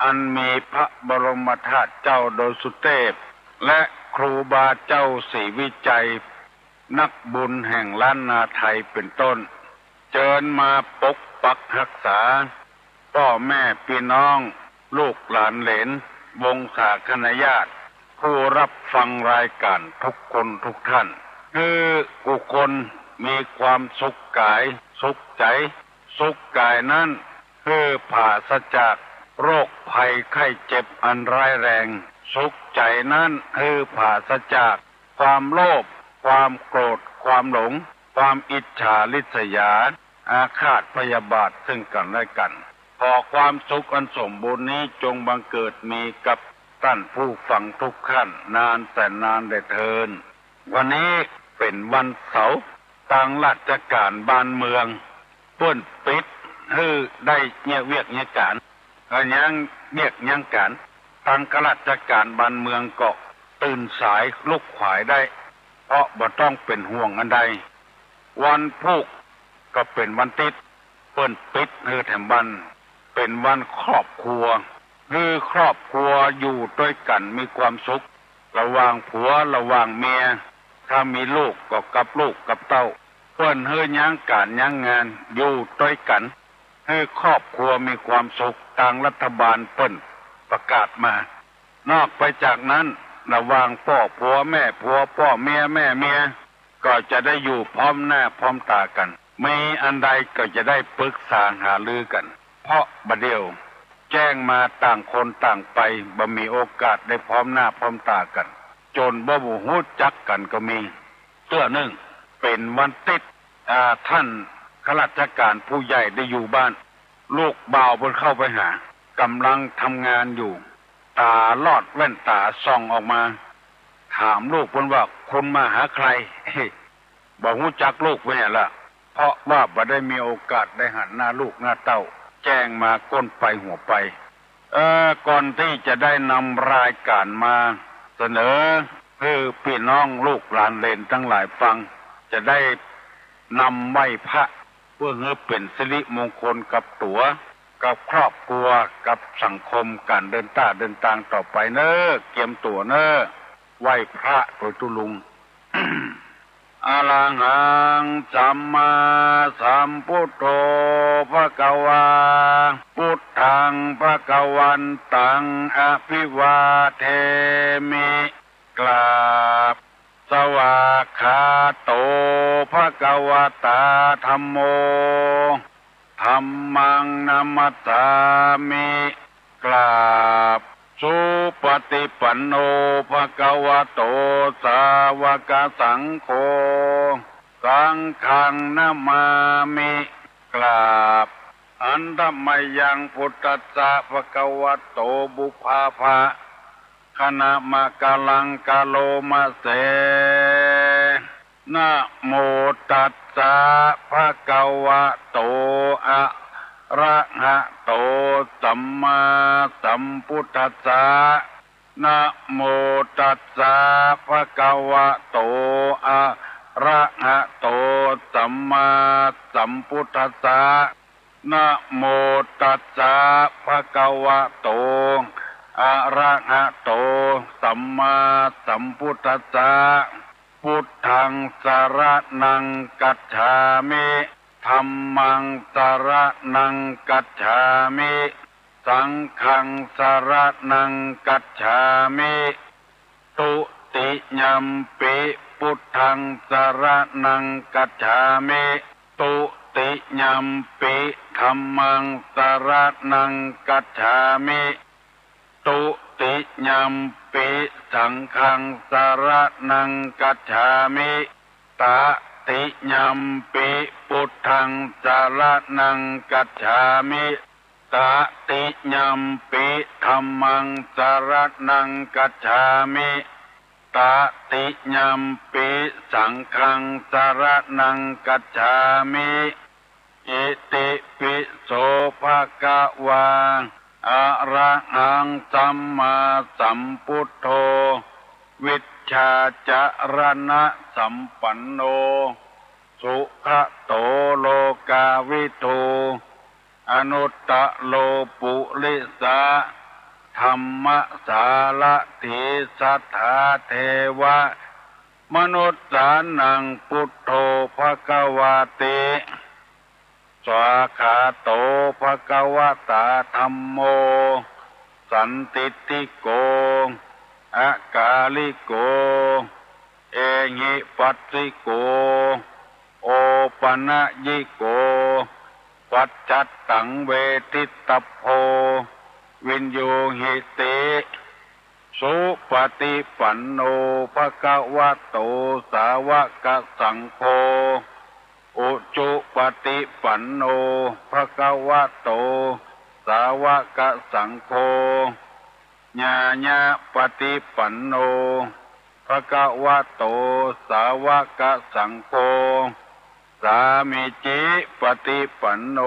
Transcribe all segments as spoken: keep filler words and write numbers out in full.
อันมีพระบรมธาตุเจ้าดอยสุเตพ และครูบาเจ้าศรีวิชัย นักบุญแห่งล้านนาไทยเป็นต้น เจิญมาปกปักฮักษา ป้อแม่ปี้น้อง ลูกหลานเหลน วงศาคณาญาติ ผู้ฮับฟังรายก๋านทุกคนทุกท่าน หื้อกู้คนมีความสุขก๋ายสุขใจ๋ สุขก๋ายนั้นหื้อผาศจากโรคภัยไข้เจ็บอันร้ายแรง สุขใจ๋นั้นหื้อผาศจากความโลภ ความโกรธ ความหลง ความอิจฉาริษยา อาฆาตพยาบาทซึ่งกั๋นและกั๋น ขอความสุขอันสมบูรณ์นี้จงบังเกิดมีกับต้านผู้ฟังทุกท่านนานแสนนานแลเทิน วันนี้เป๋นวันเสาร์ ตางราชก๋านบ้านเมืองเปิ้นปิดหื้อได้เยียะเวียกเยียะก๋าน ก็ยังเวียกยังก๋าน ตางข้าราชก๋านบ้านเมืองก็ตื่นสายลุกขวายได้ เพราะบ่ต้องเป๋นห่วงอันใด วันพูกก็เป๋นวันติ๊ด เปิ้นปิดหื้อแถมวัน เป๋นวันครอบครัว หื้อครอบครัวอยู่ตวยกั๋นมีความสุข ระหว่างผัวระหว่างเมีย ถ้ามีลูกก็กับลูกกับเต้า เปิ้นหื้อยั้งก๋านยั้งงานอยู่ตวยกั๋น หื้อครอบครัวมีความสุข ตางรัฐบาลเปิ้นประกาศมา นอกไปจากนั้น ระหว่างป้อผัวแม่ผัว ป้อเมียแม่เมีย ก็จะได้อยู่พร้อมหน้าพร้อมต๋ากั๋น มีอันใดก็จะได้ปรึกษาหารือกั๋น เพราะบ่าเดี่ยวแจ้งมาต่างคนต่างไป บ่มีโอกาสได้พร้อมหน้าพร้อมต๋ากั๋น จ๋นบ่ฮู้จักกั๋นก็มี เตื้อนึ่งเป๋นวันติ๊ด อ่า ต้านข้าราชก๋านผู้ใหญ่ได้อยู่บ้าน ลูกบ่าวเปิ้นเข้าไปหา ก่ำลังทำงานอยู่ ต๋าลอดแว่นต๋าส่องออกมา ถามลูกเปิ้นว่า คุณมาหาใคร บ่ฮู้จักลูกเปิ้นแหละ เพราะว่าบ่ได้มีโอกาสได้หันหน้าลูกหน้าเต้า แจ้งมาก้นไปหัวไป เอ่อ ก่อนตี้จะได้นำรายก๋านมาเสนอหื้อปี้น้องลูกหลานเหลนตังหลายฟัง จะได้นำไหว้พระ เปื้อหื้อเป๋นสิริมงคลกับตั๋ว กับครอบครัว กับสังคม ก๋านเดินต้าเดินตางต่อไปเน่อ เกียมตั๋วเน่อ ไหว้พระโตยตุ๊ลุง อะระหัง สัมมาสัมพุทโธ ภะคะวา พุทธัง ภะคะวันตัง อะภิวาเทมิ กราบ สวากขาโต ภะคะวะตา ธัมโม ธัมมัง นะมัสสามิ กราบ สุปฏิปันโน ภะคะวะโต สาวกสังโฆ สังฆัง นะมามิ กราบ หันทะมะยัง พุทธัสสะ ภะคะวะโต ปุพพะ คะนะมะกะลัง กะโรมะเส นะโมตัสสะ ภะคะวะโต อะระหะโต สัมมาสัมพุทธัสสะ นะโมตัสสะ ภะคะวะโต อะระหะโต สัมมาสัมพุทธัสสะ นะโมตัสสะ ภะคะวะโต อะระหะโต สัมมาสัมพุทธัสสะ พุทธัง สะระณัง กัจฉามิ ธัมมัง สะระณัง กัจฉามิ สังฆัง สะระณัง กัจฉามิ ตุติยัมปิ พุทธัง สะระณัง กัจฉามิ ตุติยัมปิ ธัมมัง สะระณัง กัจฉามิ ตุติยัมปิ สังฆัง สะระณัง กัจฉามิ ตะติยัมปิ พุทธัง สะระณัง กัจฉามิ ตะติยัมปิ ธัมมัง สะระณัง กัจฉามิ ตะติยัมปิ สังฆัง สะระณัง กัจฉามิ อิติปิโส ภะคะวา อะระหัง สัมมาสัมพุทโธ วิชชาจะระณะสัมปันโน สุขะโต โลกาวิทู อนุตตะโร ปุริสะ ธัมมสารถี สัทธาเทวมนุสสานัง พุทโธภะคะวาติ สวากขาโตภะคะวะตา ธัมโม สันทิฏฐิโก อะกาลิโก เอหิปัสสิโก โอปะนะยิโก ปัจจัตตังเวทิตัพโพ วินยูหิติ สุปฏิปันโนภะคะวะโต สาวกสังโฆ อุจุปฏิปันโนภะคะวะโต สาวกสังโฆ ญาณปฏิปันโนภะคะวะโต สาวกสังโฆ สามีจิปฏิปันโน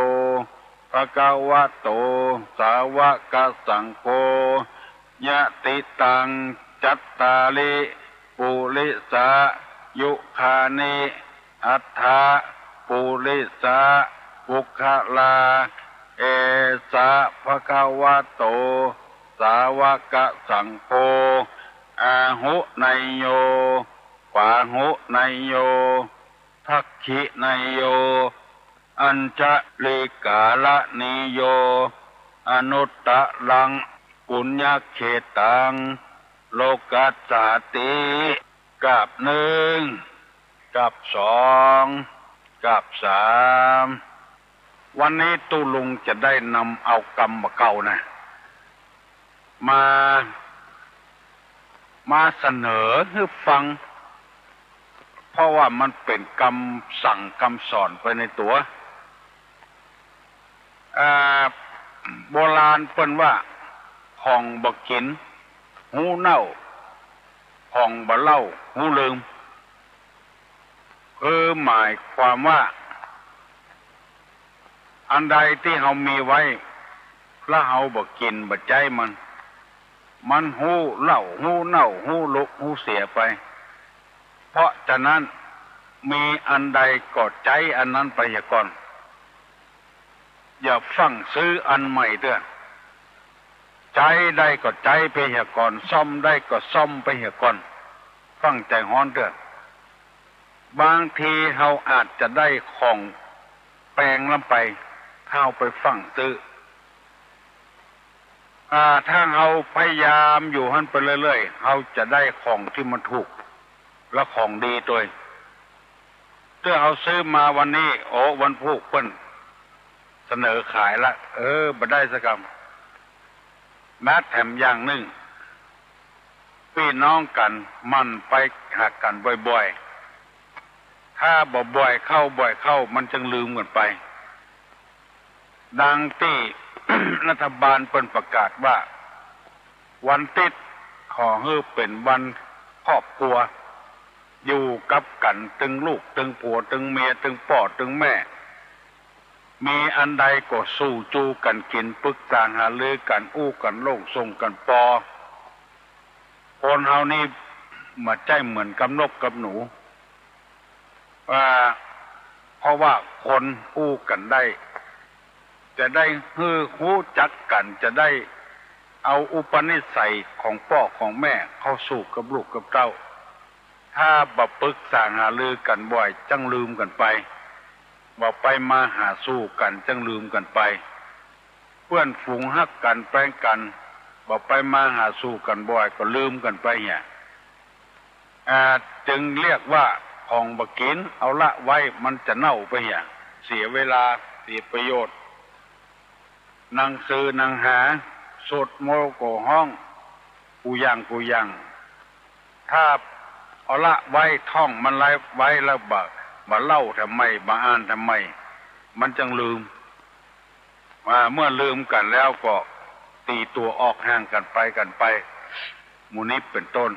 ภะคะวะโต สาวกสังโฆ ยะติตัง จัตตาริ ปุริสายุคานิ อัฏฐะ ปุริสาปุคคลา เอสะภะคะวะโต สาวกสังโฆ อาหุเนยโย ปาหุเนยโย ทักขิเนยโย อัญชลีกาละนีโย อนุตตรัง ปุญญเขตัง โลกัสสาติ กับหนึ่ง กับสอง กับสาม วันนี้ตุ๊ลุงจะได้นำเอากำบ่าเก่านะ มา มาเสนอหื้อฟัง เพราะว่ามันเป๋นกำสั่งกำสอนไปในตั๋ว อ่า โบราณเปิ้นว่า ของบ่กิ๋น ฮู้เน่า ของบ่เล่า ฮู้ลืม คือหมายความว่า อันใดตี้เฮามีไว้ แล้วเฮาบ่กิ๋นบ่ใจ๊มัน มันฮู้เล่า ฮู้เน่า ฮู้ลุก ฮู้เสียไป เพราะฉะนั้น มีอันใดก็ใจ๊อันนั้นไปเหียก่อน อย่าฟั่งซื้ออันใหม่เตื้อ ใจ๊ได้ก็ใจ๊ไปเหียก่อน ซ่อมได้ก็ซ่อมไปเหียก่อน ฟั่งใจ๋ฮ้อนเตื้อ บางทีเฮาอาจจะได้ของแปงล้ำไป ถ้าเฮาไปฟั่งซื้อ อ่า ถ้าเฮาพยายามอยู่หั้นไปเรื่อยๆ เฮาจะได้ของตี้มันถูก และของดีตวย เตื้อเฮาซื้อมาวันนี้ โอ้ วันพูกเปิ้นเสนอขายละ เออ บ่ได้สักกำ นัดแถมอย่างนึ่ง ปี้น้องกั๋นหมั่นไปหากั๋นบ่อยๆ ถ้าบ่บ่อยเข้า บ่อยเข้า มันจึงลืมกั๋นไป ดังตี้ รัฐบาลเปิ้นประกาศว่า วันติ๊ดขอหื้อเป๋นวันครอบครัว อยู่กับกั๋นตึงลูกตึงผัวตึงเมียตึงป้อตึงแม่ มีอันใดก็สู่จูกั๋นกิ๋น ปรึกษาหารือกั๋น อู้กั๋นโล่งส่งกั๋นปอ คนเฮานี่บ่ใจ้เหมือนกับนกกับหนู ว่า เพราะว่าคนอู้กั๋นได้ จะได้หื้อฮู้จักกั๋น จะได้เอาอุปนิสัยของป้อของแม่เข้าสู่กับลูกกับเต้า ถ้าบ่ปรึกษาหารือกั๋นบ่อย จั้งลืมกั๋นไป บ่ไปมาหาสู่กั๋น จั้งลืมกั๋นไป เปื้อนฝูงฮักกั๋นแปงกั๋น บ่ไปมาหาสู่กั๋นบ่อย ก็ลืมกั๋นไปเหีย อ่า จึงเรียกว่าของบ่กิ๋น เอาละไว้ มันจะเน่าไปเหีย เสียเวลา เสียประโยชน์ หนังสือหนังหา สวดมนต์ก็ฮ้อง กู้อย่างกู้อย่าง ถ้าเอาละไว้ ท่องมันไว้แล้วบ่ บ่เล่าทำไม บ่อ่านทำไม มันจั้งลืม อ่า เมื่อลืมกั๋นแล้วก็ตีตั๋วออกห่างกั๋นไปกั๋นไป หมู่นี้เป๋นต้น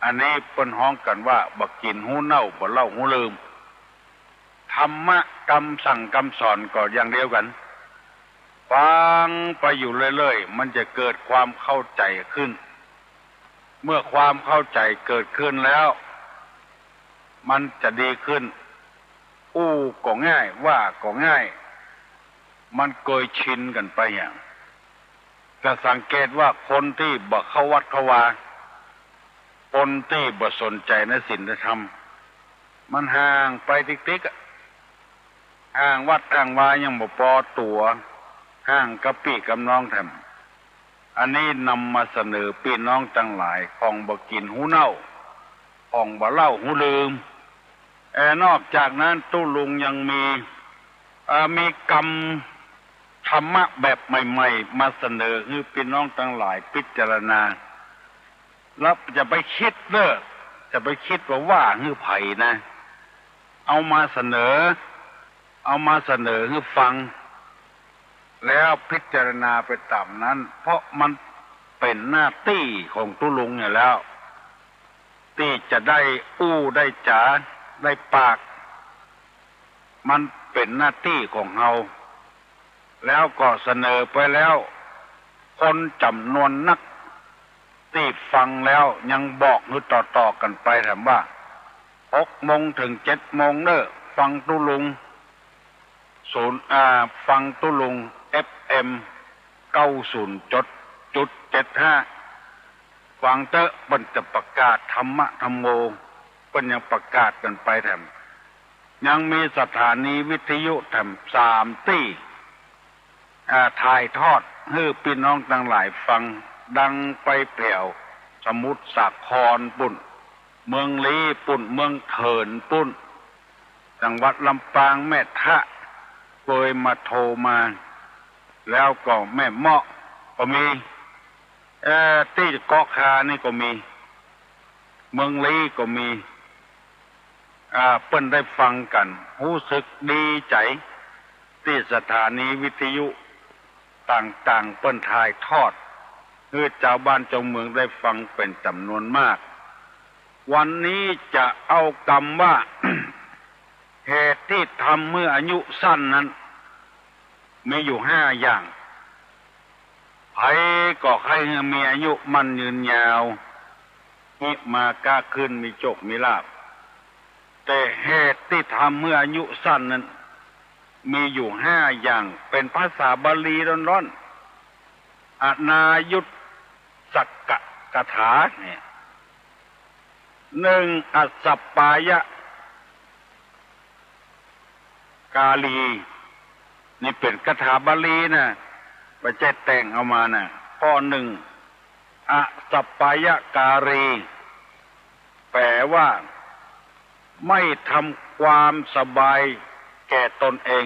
อันนี้เปิ้นฮ้องกั๋นว่า บ่กิ๋นฮู้เน่า บ่เล่าฮู้ลืม ธรรมะกำสั่งกำสอนก็อย่างเดียวกั๋น ฟังไปอยู่เรื่อยๆ มันจะเกิดความเข้าใจ๋ขึ้น เมื่อความเข้าใจ๋เกิดขึ้นแล้ว มันจะดีขึ้น อู้ก็ง่าย ว่าก็ง่าย มันเกยชินกั๋นไปเหีย จะสังเกตว่าคนตี้บ่เข้าวัดเข้าวา คนตี้บ่สนใจ๋ในศีลในธรรม มันห่างไปติ๊กๆ อะ ห่างวัดห่างวายังบ่ปอตั๋ว ห่างกะปี้กำน้องแถม อันนี้นำมาเสนอปี้น้องตังหลาย ของบ่กิ๋นฮู้เน่า ของบ่เล่าฮู้ลืม เอ่อ นอกจากนั้นตุ๊ลุงยังมี เอ่อ มีกำธรรมะแบบใหม่ๆ มาเสนอหื้อปี้น้องตังหลายพิจารณา แล้วจะไปกึ๊ดเน่อ จะไปกึ๊ดว่าว่าหื้อใผนะ เอามาเสนอ เอามาเสนอหื้อฟัง แล้วพิจารณาไปต๋ามนั้น เพราะมันเป๋นหน้าตี้ของตุ๊ลุงอยู่แล้ว ตี้จะได้อู้ได้จ๋าได้ปาก มันเป๋นหน้าตี้ของเฮา แล้วก็เสนอไปแล้ว คนจ๋ำนวนนักตี้ฟังแล้วยังบอกหื้อต่อๆ กั๋นไปแถมว่า หกโมงเถิงเจ็ดโมงเน่อ ฟังตุ๊ลุง ศูนย์ อ่า ฟังตุ๊ลุง เอฟเอ็ม เก้าศูนย์จุดเจ็ดห้า ฟังเต๊อะ เปิ้นจะประกาศธรรมะธัมโม เปิ้นยังประกาศกั๋นไปแถม ยังมีสถานีวิทยุแถมสามตี้ อ่า ถ่ายทอดหื้อปี้น้องตังหลายฟัง ดังไปแผวสมุทรสาครปุ้น เมืองลี้ปุ้น เมืองเถินปุ้น จังหวัดลำปาง แม่ทะ เกยมาโทรมา แล้วก็แม่เมาะก็มี เอ่อ ตี้เกาะคานี่ก็มี เมืองลี้ก็มี อ่า เปิ้นได้ฟังกั๋น ฮู้สึกดีใจ๋ ตี้สถานีวิทยุต่างๆ เปิ้นถ่ายทอด หื้อจาวบ้านจาวเมืองได้ฟังเป๋นจ๋ำนวนมาก วันนี้จะเอากำว่า เหตุตี้ทำหื้ออายุสั้นนั้น มีอยู่ห้าอย่าง ใผก็ใค่หื้อมีอายุมั่นยืนยาว ฮิมาก๊าขึ้น มีโจคมีลาภ แต่เหตุตี้ทำหื้ออายุสั้นนั้น มีอยู่ห้าอย่าง เป๋นภาษาบาลีล้วนๆ อนายุตสกกถาเนี่ย นึ่ง อัสสปายการี นี่เป๋นคาถาบาลีนะ บ่ใจ้แต่งเอามานะ ข้อนึ่ง อัสสปายการี แปลว่า ไม่ทำความสบายแก่ตนเอง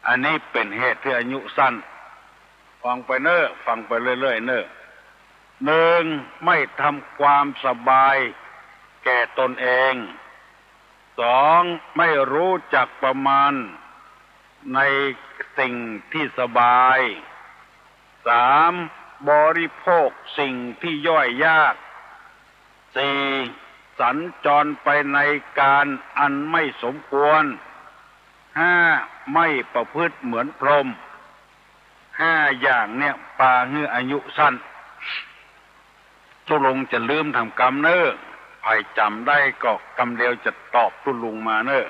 อันนี้เป๋นเหตุหื้ออายุสั้น ฟังไปเน่อ ฟังไปเรื่อยๆ เน่อ นึ่ง ไม่ทำความสบายแก่ตนเอง สอง ไม่รู้จักประมาณในสิ่งที่สบาย สาม บริโภคสิ่งที่ย่อยยาก สี่ สัญจรไปในการอันไม่สมควร ห้า ไม่ประพฤติเหมือนพรหม ห้าอย่างเนี่ยปาหื้ออายุสั้น ตุ๊ลุงจะลืมถามกำเน่อ ใผจ๋ำได้ก็กำเดียวจะตอบตุ๊ลุงมาเน่อ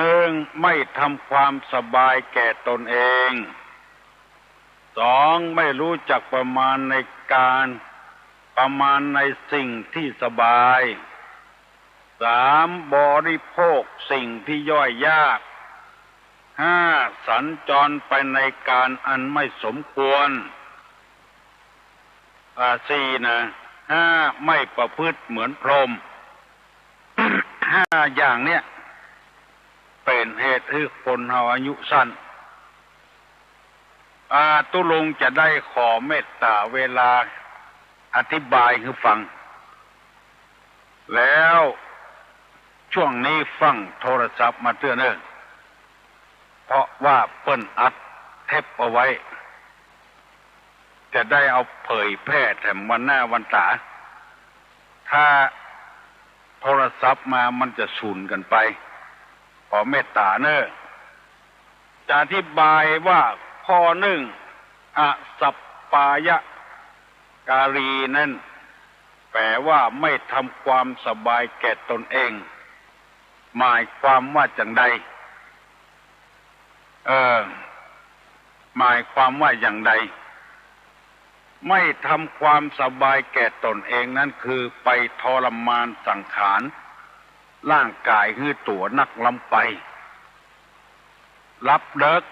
นึ่ง ไม่ทำความสบายแก่ตนเอง สอง ไม่รู้จักประมาณในการ ประมาณในสิ่งที่สบาย สาม บริโภคสิ่งที่ย่อยยาก ห้า สัญจรไปในการอันไม่สมควร อ่า สี่ นะ ห้า ไม่ประพฤติเหมือนพรหม ห้าอย่างเนี่ย เป๋นเหตุหื้อคนเฮาอายุสั้น อ่า ตุ๊ลุงจะได้ขอเมตต๋าเวลาอธิบายหื้อฟัง แล้วช่วงนี้ฟั่งโทรศัพท์มาเตื้อเน่อ เพราะว่าเปิ้นอัดเทปเอาไว้ จะได้เอาเผยแพร่แถมวันหน้าวันต๋า ถ้าโทรศัพท์มามันจะสูญกั๋นไป ขอเมตต๋าเน่อ จะอธิบายว่าข้อนึ่ง อัสสปายการีนั้น แปลว่าไม่ทำความสบายแก่ตนเอง หมายความว่าจั่งใด เออ หมายความว่าอย่างใด ไม่ทำความสบายแก่ตนเองนั้นคือไปทรมานสังขารร่างก๋ายหื้อตั๋วนักล้ำไป หลับเดิ็ก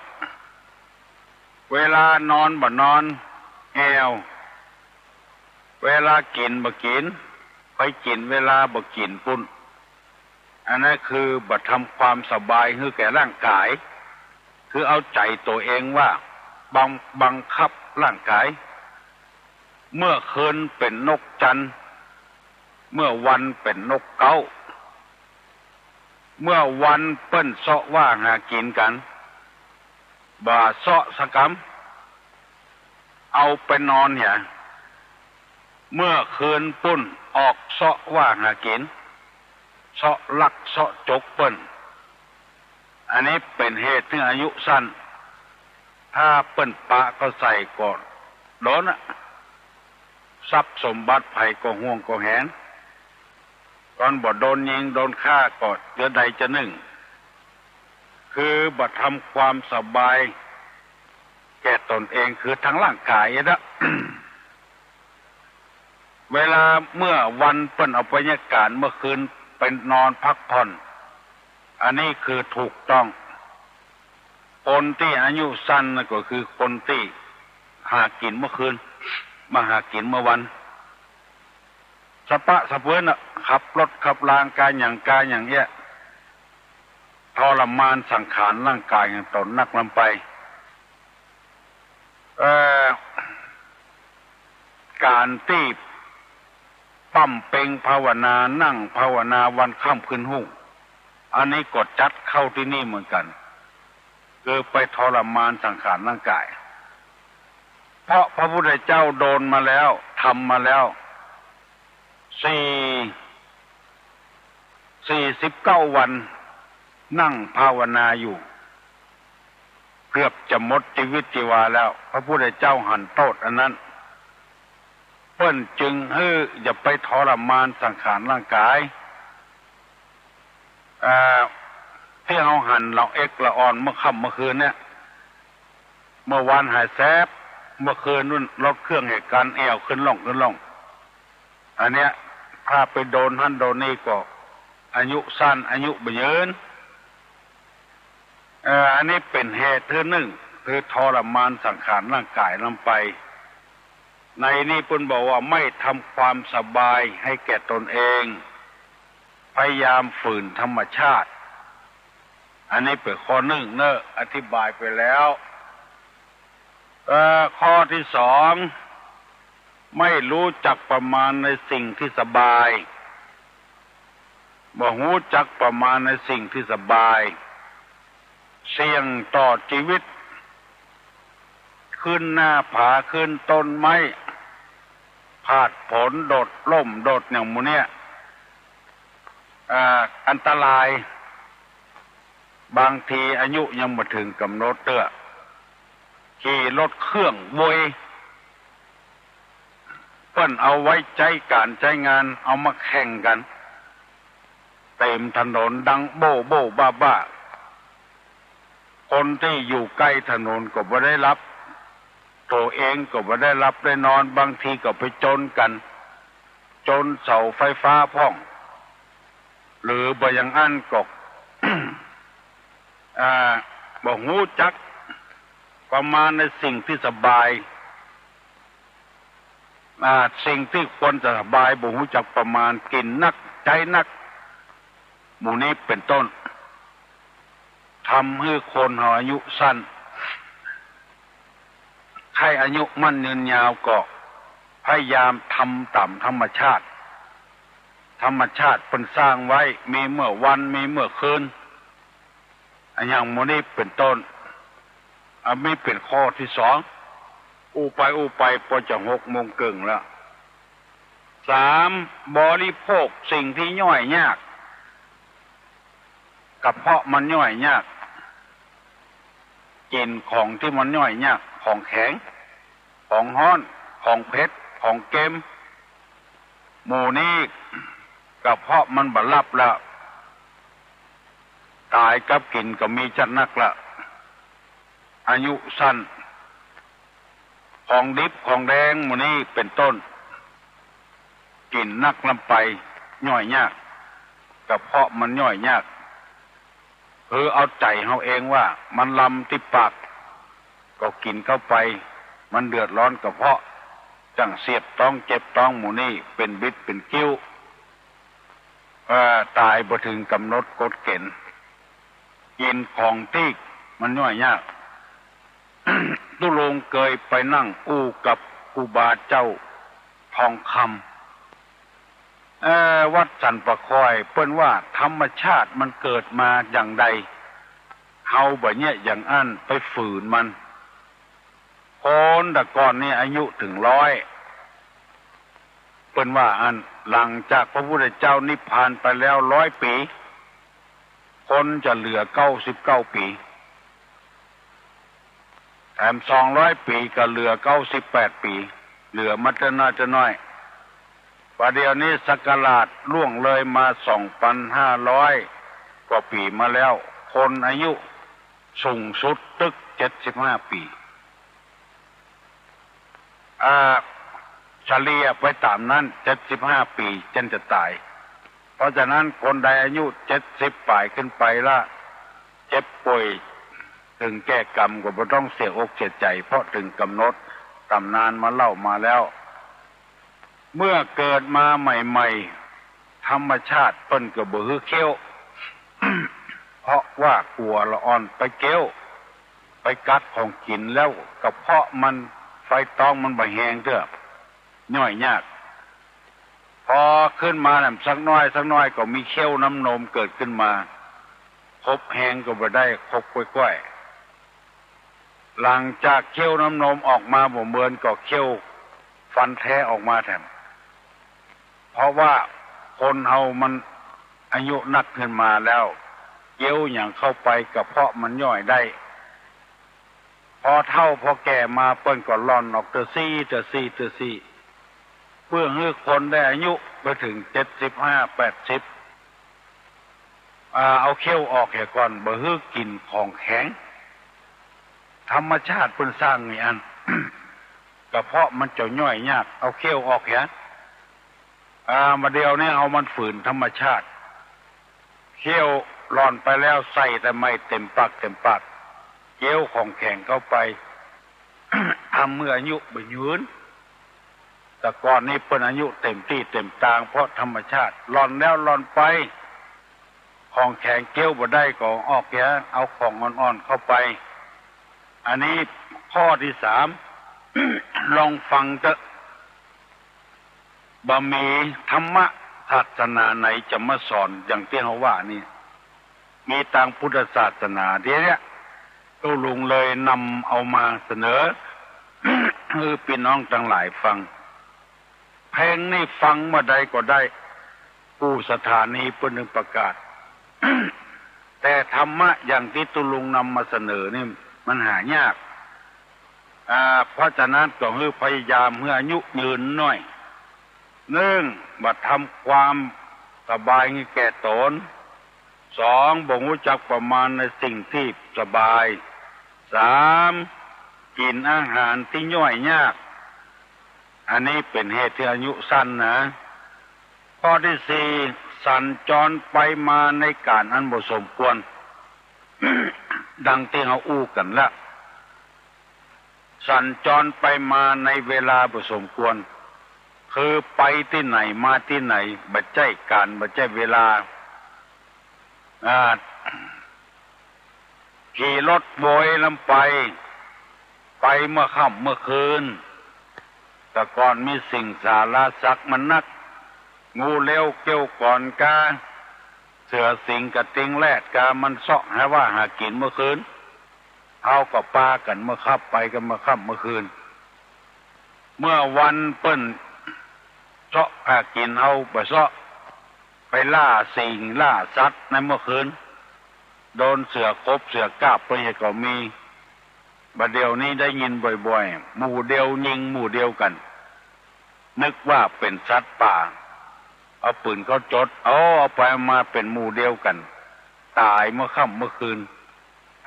เวลานอนบ่นอนแอ่ว เวลากิ๋นบ่กิ๋น ไปกิ๋นเวลาบ่กิ๋นปู้น อันนั้นคือบ่ทำความสบายหื้อแก่ร่างก๋าย คือเอาใจ๋ตั๋วเองว่าบัง บังคับร่างก๋าย เมื่อคืนเป๋นนกจันทร์ เมื่อวันเป๋นนกเก๊า เมื่อวันเปิ้นเซาะว่าหากิ๋นกั๋น บ่าเซาะสักกำ เอาไปนอนเหีย เมื่อคืนปู้นออกเซาะว่าหากิ๋น เซาะลักเซาะจกเปิ้น อันนี้เป๋นเหตุหื้ออายุสั้น ถ้าเปิ้นปะเข้าใส่ก็โดนอะ ทรัพย์สมบัติใผก็ห่วงก็แหน ต๋อนบ่โดนยิงโดนฆ่าก็เจือใดเจือนึ่ง คือบ่ทำความสบายแก่ตนเอง คือทางร่างก๋ายอะนะ เวลาเมื่อวันเปิ้นเอาไปเยียะก๋าน เมื่อคืนไปนอนพักผ่อน อันนี้คือถูกต้อง คนตี้อายุสั้นน่ะก็คือคนตี้หากิ๋นเมื่อคืน บ่าหากิ๋นเมื่อวัน สะปะสะเปื้อนน่ะ ขับรถขับลางก๋าหยังก๋าหยังเอี้ย ทรมานสังขารร่างก๋ายของต๋นนักล้ำไป เอ่อ ก๋านตี้บำเพ็งภาวนา นั่งภาวนาวันค่ำคืนฮุ่ง อันนี้ก็จัดเข้าตี้นี่เหมือนกั๋น คือไปทรมานสังขารร่างก๋าย เพราะพระพุทธเจ้าโดนมาแล้ว ทำมาแล้ว สี่ สี่สิบเก้าวัน นั่งภาวนาอยู่ เกือบจะหมดจีวิตจีวาแล้ว พระพุทธเจ้าหันโต้ษอันนั้น เปิ้นจึงหื้ออย่าไปทรมานสังขารร่างก๋าย เอ่อ ตี้เฮาหันละเอ็กละอ่อนเมื่อค่ำเมื่อคืนเนี่ย เมื่อวานหายแสบ เมื่อคืนปู้นลดเครื่องเหตุก๋ารณ์ แอ่วขึ้นล่องขึ้นล่อง อันเนี้ย ถ้าไปโดนหั้นโดนนี่ก็อายุสั้น อายุบ่ยืน เอ่อ อันนี้เป๋นเหตุหื้อนึ่ง คือทรมานสังขารร่างก๋ายล้ำไป ในนี้เปิ้นบอกว่าไม่ทำความสบายให้แก่ตนเอง พยายามฝืนธรรมชาติ อันนี้เป๋นข้อนึ่งเนอะ อธิบายไปแล้ว เอ่อ ข้อตี้สอง ไม่ฮู้จักประมาณในสิ่งตี้สบาย บ่ฮู้จักประมาณในสิ่งตี้สบาย เสี่ยงต่อจีวิต ขึ้นหน้าผา ขึ้นต้นไม้ ผาดโผน โดดล่ม โดดหยังหมู่เนี้ย อ่า อันตราย บางทีอายุยังบ่เถิงก๋ำหนดเตื้อ ขี่รถเครื่องโวย เปิ้นเอาไว้ใจ๊ก๋านใจ๊งาน เอามาแข่งกั๋น เต๋มถนนดังโบ้โบ้บ้าบ้า คนตี้อยู่ใก้ถนนก็บ่ได้หลับ ตั๋วเองก็บ่ได้หลับได้นอน บางทีก็ไปจนกั๋น จนเสาไฟฟ้าพ่อง หรือบ่อย่างอั้นก็ อ่า บ่ฮู้จักประมาณในสิ่งตี้สบาย อ่า สิ่งตี้ควรจะสบาย บ่ฮู้จักประมาณ กิ๋นนัก ใจ๊นัก หมู่นี้เป๋นต้น ทำหื้อคนเฮาอายุสั้น ใค่อายุมั่นยืนยาวก็พยายามทำต๋ามธรรมชาติ ธรรมชาติเปิ้นสร้างไว้ มีเมื่อวัน มีเมื่อคืน อะหยังหมู่นี้เป๋นต้น อันนี้เป๋นข้อตี้สอง อู้ไปอู้ไปปอจะหกโมงเกิ่งแล้ว สาม บริโภคสิ่งตี้ย่อยยาก กระเพาะมันย่อยยาก กิ๋นของตี้มันย่อยยาก ของแข็ง ของฮ้อน ของเผ็ด ของเค็ม หมู่นี้กระเพาะมันบ่ฮับแล้ว ต๋ายกับกิ๋นก็มีจัดนักละ อายุสั้น ของดิบของแดงหมู่นี้เป๋นต้น กิ๋นนักล้ำไป ย่อยยาก กระเพาะมันย่อยยาก คือเอาใจ๋เฮาเองว่ามันลำตี้ปาก ก็กิ๋นเข้าไป มันเดือดร้อนกระเพาะ จั้งเสียบต๊องเจ็บต๊องหมู่นี้ เป๋นบิดเป๋นคิ้ว เอ่อ ต๋ายบ่เถิงก๋ำหนดกฎเก๋ณฑ์ กิ๋นของตี้มันย่อยยาก ตุ๊ลุงเกยไปนั่งอู้กับครูบาเจ้าทองคำ เอ่อ วัดสันป่าคอย เปิ้นว่าธรรมชาติมันเกิดมาอย่างใด เฮาบ่าเยียะอย่างอั้นไปฝืนมัน คนแต่ก่อนนี่อายุเถิงร้อย เปิ้นว่าอั้น หลังจากพระพุทธเจ้านิพพานไปแล้วร้อยปี๋ คนจะเหลือเก้าสิบเก้าปี๋ แถมสองร้อยปี๋ก็เหลือเก้าสิบแปดปี๋ เหลือมาเต๊อะน้อยเต๊อะน้อย ป่านเดี๋ยวนี้ศักราชล่วงเลยมาสองปันห้าร้อยกว่าปี๋มาแล้ว คนอายุสูงสุดตึกเจ็ดสิบห้าปี๋ อ่า เฉลี่ยไปต๋ามนั้น เจ็ดสิบห้าปี๋จึงจะต๋าย เพราะฉะนั้นคนใดอายุเจ็ดสิบป๋ายขึ้นไปละ เจ็บป่วยเถิงแก่กรรมก็บ่ต้องเสียอกเสียใจ๋ เพราะเถิงก๋ำหนด ต๋ำนานมาเล่ามาแล้ว เมื่อเกิดมาใหม่ๆ ธรรมชาติเปิ้นก็บ่หื้อเคี้ยว เพราะว่ากั๋วละอ่อนไปเคี้ยว ไปกัดของกิ๋นแล้วกระเพาะมัน ไฟต๊องมันบ่แฮงเตื้อ ย่อยยาก พอขึ้นมาแหมสักน้อยสักน้อยก็มีเคี้ยวน้ำนมเกิดขึ้นมา คบแฮงก็บ่ได้ คบก้อยๆ หลังจากเคี้ยวน้ำนมออกมาบ่เมินก็เคี้ยวฟันแท้ออกมาแถม เพราะว่าคนเฮามันอายุนักขึ้นมาแล้ว เคี้ยวหยังเข้าไปกระเพาะมันย่อยได้ พอเฒ่าพอแก่มาเปิ้นก็ล่อนออกเตื้อซี้ เตื้อซี้ เตื้อซี้ เปื้อหื้อคนได้อายุไปเถิงเจ็ดสิบห้า แปดสิบ อ่า เอาเคี้ยวออกเหียก่อน บ่หื้อกิ๋นของแข็ง ธรรมชาติเปิ้นสร้างอย่างอั้น กระเพาะมันจะย่อยยาก เอาเคี้ยวออกเหีย อ่า มาเดี๋ยวนี้เอามันฝืนธรรมชาติ เคี้ยวล่อนไปแล้วใส่แต่ไม้เต็มปากเต็มปาก เคี้ยวของแข็งเข้าไป ทำหื้ออายุบ่ยืน แต่ก่อนนี้เปิ้นอายุเต็มตี้เต็มตาง เพราะธรรมชาติ ล่อนแล้วล่อนไป ของแข็งเคี้ยวบ่ได้ก็ออกเหีย เอาของอ่อนๆเข้าไป อันนี้ข้อตี้สาม ลองฟังเต๊อะ บ่มีธรรมะศาสนาไหนจะมาสอนอย่างตี้เฮาว่านี่ มีตางพุทธศาสนาตี้เนี้ย ตุ๊ลุงเลยนำเอามาเสนอ หื้อปี้น้องตังหลายฟัง เพลงนี่ฟังเมื่อใดก็ได้ กู้สถานีเปิ้นนึ่งประกาศ แต่ธรรมะอย่างตี้ตุ๊ลุงนำมาเสนอนี่มันหายาก อ่า เพราะฉะนั้นก็หื้อพยายามหื้ออายุยืนหน้อย นึ่ง บ่ทำความสบายหื้อแก่ต๋น สอง บ่ฮู้จักประมาณในสิ่งตี้สบาย สาม กิ๋นอาหารตี้ย่อยยาก อันนี้เป๋นเหตุหื้ออายุสั้นนะ ข้อตี้สี่ สัญจรไปมาในก๋านอันบ่สมควร ดังตี้เฮาอู้กั๋นละ สัญจรไปมาในเวลาบ่สมควร คือไปตี้ไหนมาตี้ไหน บ่ใจ้ก๋าน บ่ใจ้เวลา อ่า ขี่รถโวยลำไป ไปเมื่อค่ำเมื่อคืน แต่ก่อนมีสิงสาราสัตว์มันนัก งูเลี้ยวเกี้ยวก่อนกา เสือสิงกระทิงแรดกา มันเซาะหาว่าหากิ๋นเมื่อคืน เฮาก็ปากั๋นเมื่อค่ำ ไปกั๋นเมื่อค่ำเมื่อคืน เมื่อวันเปิ้นเซาะหากิ๋น เฮาบ่เซาะ ไปล่าสิงล่าสัตว์ในเมื่อคืน โดนเสือขบเสือกาบไปก็มี บ่าเดี่ยวนี้ได้ยินบ่อยๆ หมู่เดียวยิงหมู่เดียวกั๋น นึกว่าเป๋นสัตว์ป่า เอาปืนเข้าจด เอา เอาไปเอามาเป๋นหมู่เดียวกั๋น ต๋ายเมื่อค่ำเมื่อคืน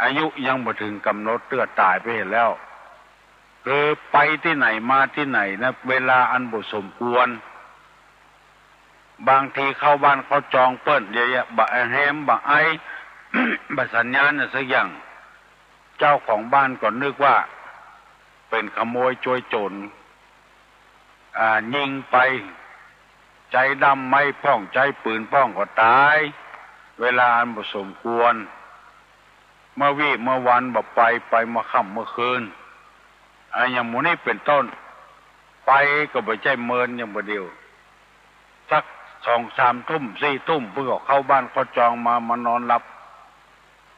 อายุยังบ่เถิงก๋ำหนดเตื้อต๋ายไปเหียแล้ว คือไปตี้ไหนมาตี้ไหนนะ เวลาอันบ่สมควร บางทีเข้าบ้านเข้าจองเปิ้น เยียะเยียะ บ่แฮม บ่ไอ บ่สัญญาณอะสักอย่าง เจ้าของบ้านก็นึกว่าเป๋นขโมยโจร อ่า ยิงไป ใจ๊ด้ามไม้พ่อง ใจ๊ปืนพ่องก็ต๋าย เวลาอันบ่สมควร เมื่อวี้เมื่อวันบ่ไป ไปเมื่อค่ำเมื่อคืน อ่า อย่างหมู่นี้เป๋นต้น ไปก็บ่ใจ้เมินอย่างบ่าเดี่ยว สักสองสามทุ่มสี่ทุ่ม เปิ้นก็เข้าบ้านเข้าจองมา มานอนหลับ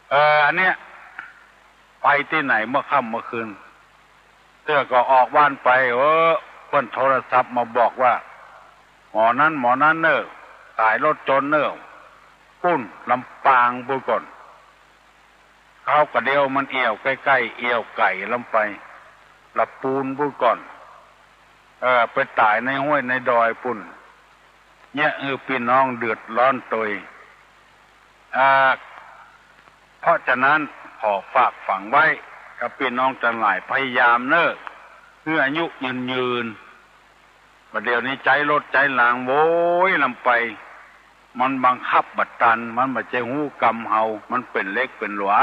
เออ อันเนี้ย ไปตี้ไหนเมื่อค่ำเมื่อคืน เตื้อก็ออกบ้านไป เออ เปิ้นโทรศัพท์มาบอกว่า หมอนั้นหมอนั้นเน่อ ต๋ายรถจนเน่อ ปู๊น ลำปางปู๊นก่อน เขาก็เดียวมันเอี่ยวใก้ๆ เอี่ยวไก๋ลำไป ละปูนปู๊นก่อน เออ ไปต๋ายในห้วยในดอยปู๊น เยียะหื้อปี้น้องเดือดร้อนตวย อ่า เพราะฉะนั้นขอฝากฝังไว้กับปี้น้องตังหลาย พยายามเน่อ หื้ออายุยืนๆ บ่าเดี่ยวนี้ใจ๊รถใจ๊รางโว้ยลำไป มันบังคับบ่ตัน มันบ่ใจ้ฮู้กำเฮา มันเป๋นเล็กเป๋นหลว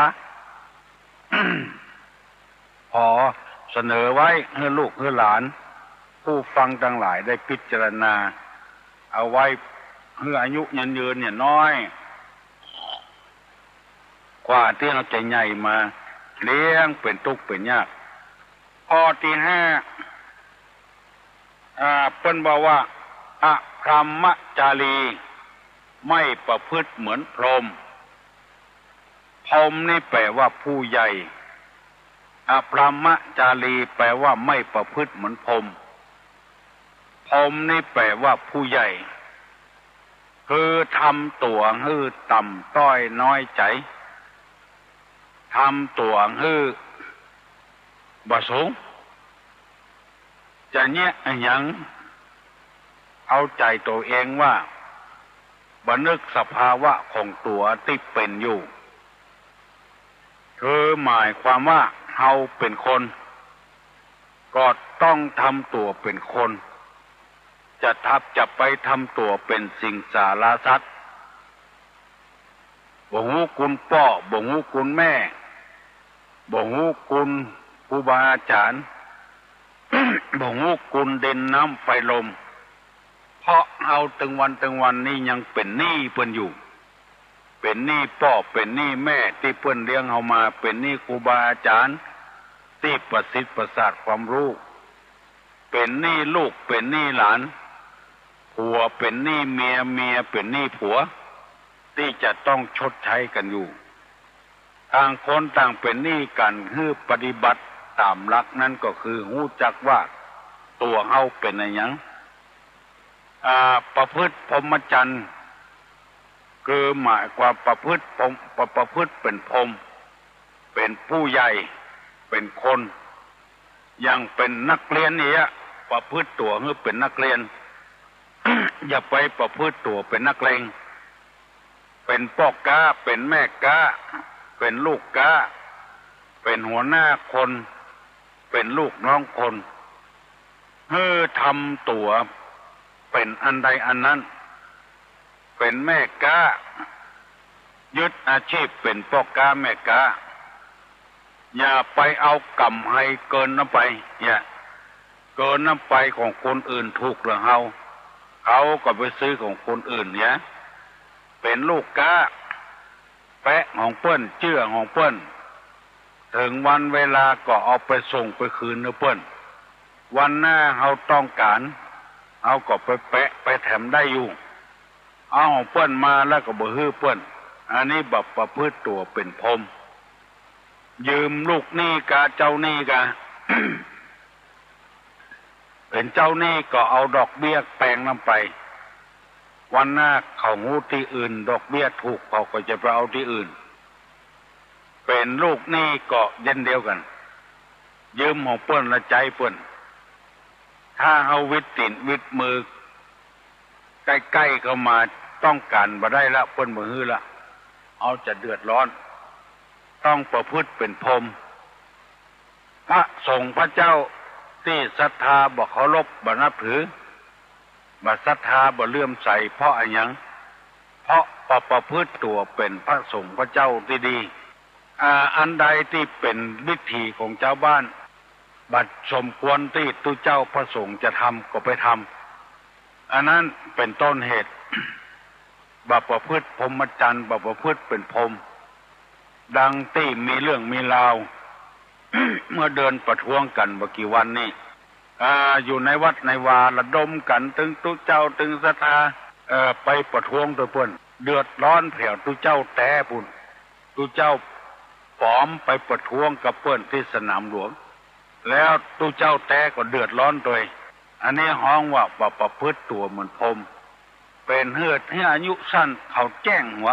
ขอเสนอไว้หื้อลูกหื้อหลาน ผู้ฟังตังหลายได้พิจารณาเอาไว้ หื้ออายุยืนๆ เนี่ยน้อย กว่าตี้เฮาจะใหญ่มาเลี้ยงเป๋นตุ๊กข์เป๋นยาก ข้อตี้ห้า อ่า เปิ้นบอกว่า อพรหมจารี ไม่ประพฤติเหมือนพรหม พรหมนี่แปลว่าผู้ใหญ่ อพรหมจารี แปลว่าไม่ประพฤติเหมือนพรหม พรหมนี่แปลว่าผู้ใหญ่ คือทำตั๋วหื้อต่ำต้อยน้อยใจ๋ ทำตั๋วหื้อบ่สูง จะเยียะอะหยัง เอาใจ๋ตั๋วเองว่า บ่นึกสภาวะของตั๋วตี้เป๋นอยู่ คือหมายความว่าเฮาเป๋นคน ก็ต้องทำตั๋วเป๋นคน จะทับ จะไปทำตั๋วเป๋นสิงสาราสัตว์ บ่ฮู้คุณป้อ บ่ฮู้คุณแม่ บ่ฮู้คุณครูบาอาจ๋ารย์ บ่ฮู้คุณดินน้ำไฟลม เพราะเฮาตึงวันตึงวันนี้ยังเป๋นหนี้เปิ้นอยู่ เป๋นหนี้ป้อ เป๋นหนี้แม่ตี้เปิ้นเลี้ยงเฮามา เป๋นหนี้ครูบาอาจ๋ารย์ตี้ประสิทธิ์ประสาทความฮู้ เป๋นหนี้ลูก เป๋นหนี้หลาน ผัวเป๋นหนี้เมีย เมียเป๋นหนี้ผัว ตี้จะต้องชดใช้กั๋นอยู่ ต่างคนต่างเป๋นหนี้กั๋น หื้อปฏิบัติต๋ามหลักนั้นก็คือฮู้จักว่าตั๋วเฮาเป๋นอะหยัง อ่า ประพฤติพรหมจรรย์ คือหมายความประพฤติพรหม ประ ประพฤติเป๋นพรหม เป๋นผู้ใหญ่ เป๋นคน อย่างเป๋นนักเรียนเนี่ย ประพฤติตั๋วหื้อเป๋นนักเรียน อย่าไปประพฤติตั๋วเป๋นนักเลง เป๋นป้อก๊า เป๋นแม่ก๊า เป๋นลูกก๊า เป๋นหัวหน้าคน เป๋นลูกน้องคน หื้อทำตั๋วเป๋นอันใดอันนั้น เป๋นแม่ก๊า ยึดอาชีพเป๋นป้อก๊าแม่ก๊า อย่าไปเอาก๋ำไฮเกินน้ำไป เนี่ย เกินน้ำไปของคนอื่นถูกเหลือเฮา เขาก็ไปซื้อของคนอื่นเนี่ย เป๋นลูกก๊า แปะของเปิ้น เจื้อของเปิ้น เถิงวันเวลาก็เอาไปส่งไปคืนหื้อเปิ้น วันหน้าเฮาต้องก๋าน เฮาก็ไปแปะไปแถมได้อยู่ เอาของเปิ้นมาแล้วก็บ่หื้อเปิ้น อันนี้บ่ประพฤติตั๋วเป๋นพรหม ยืมลูกหนี้กา เจ้าหนี้กา เป๋นเจ้าหนี้ก็เอาดอกเบี้ยแปงน้ำไป วันหน้าเขาฮู้ตี้อื่นดอกเบี้ยถูก เขาก็จะไปเอาตี้อื่น เป๋นลูกหนี้ก็เย้นเดียวกั๋น ยืมของเปิ้นแล้วใจ๊เปิ้น ถ้าเฮาวิดตี๋นวิดมือ ใก้ๆ เข้ามาต้องก๋านบ่ได้ละ เปิ้นบ่หื้อละ เฮาจะเดือดร้อน ต้องประพฤติเป๋นพรหม พระสงฆ์พระเจ้าตี้ศรัทธาบ่เคารพบ่นับถือ บ่ศรัทธาบ่เลื่อมใส เพราะอะหยัง เพราะบ่ประพฤติตั๋วเป๋นพระสงฆ์พระเจ้าตี้ดี อ่า อันใดตี้เป๋นวิถีของจาวบ้าน บ่สมควรตี้ตุ๊เจ้าพระสงฆ์จะทำก็ไปทำ อันนั้นเป๋นต้นเหตุ บ่ประพฤติพรหมจรรย์ บ่ประพฤติเป๋นพรหม ดังตี้มีเรื่องมีราว เมื่อเดือนประท้วงกั๋นบ่กี่วันนี้ อ่า อยู่ในวัดในวาระดมกั๋น ตึงตุ๊เจ้าตึงศรัทธา เอ่อ ไปประท้วงตวยเปิ้น เดือดร้อนแผวตุ๊เจ้าแต๊ปุ้น ตุ๊เจ้าป๋อมไปประท้วงกับเปิ้นตี้สนามหลวง แล้วตุ๊เจ้าแต๊ก็เดือดร้อนตวย อันนี้ฮ้องว่าบ่ประพฤติตั๋วเหมือนพรหม เป๋นเหตุหื้ออายุสั้น เขาแจ้งหัว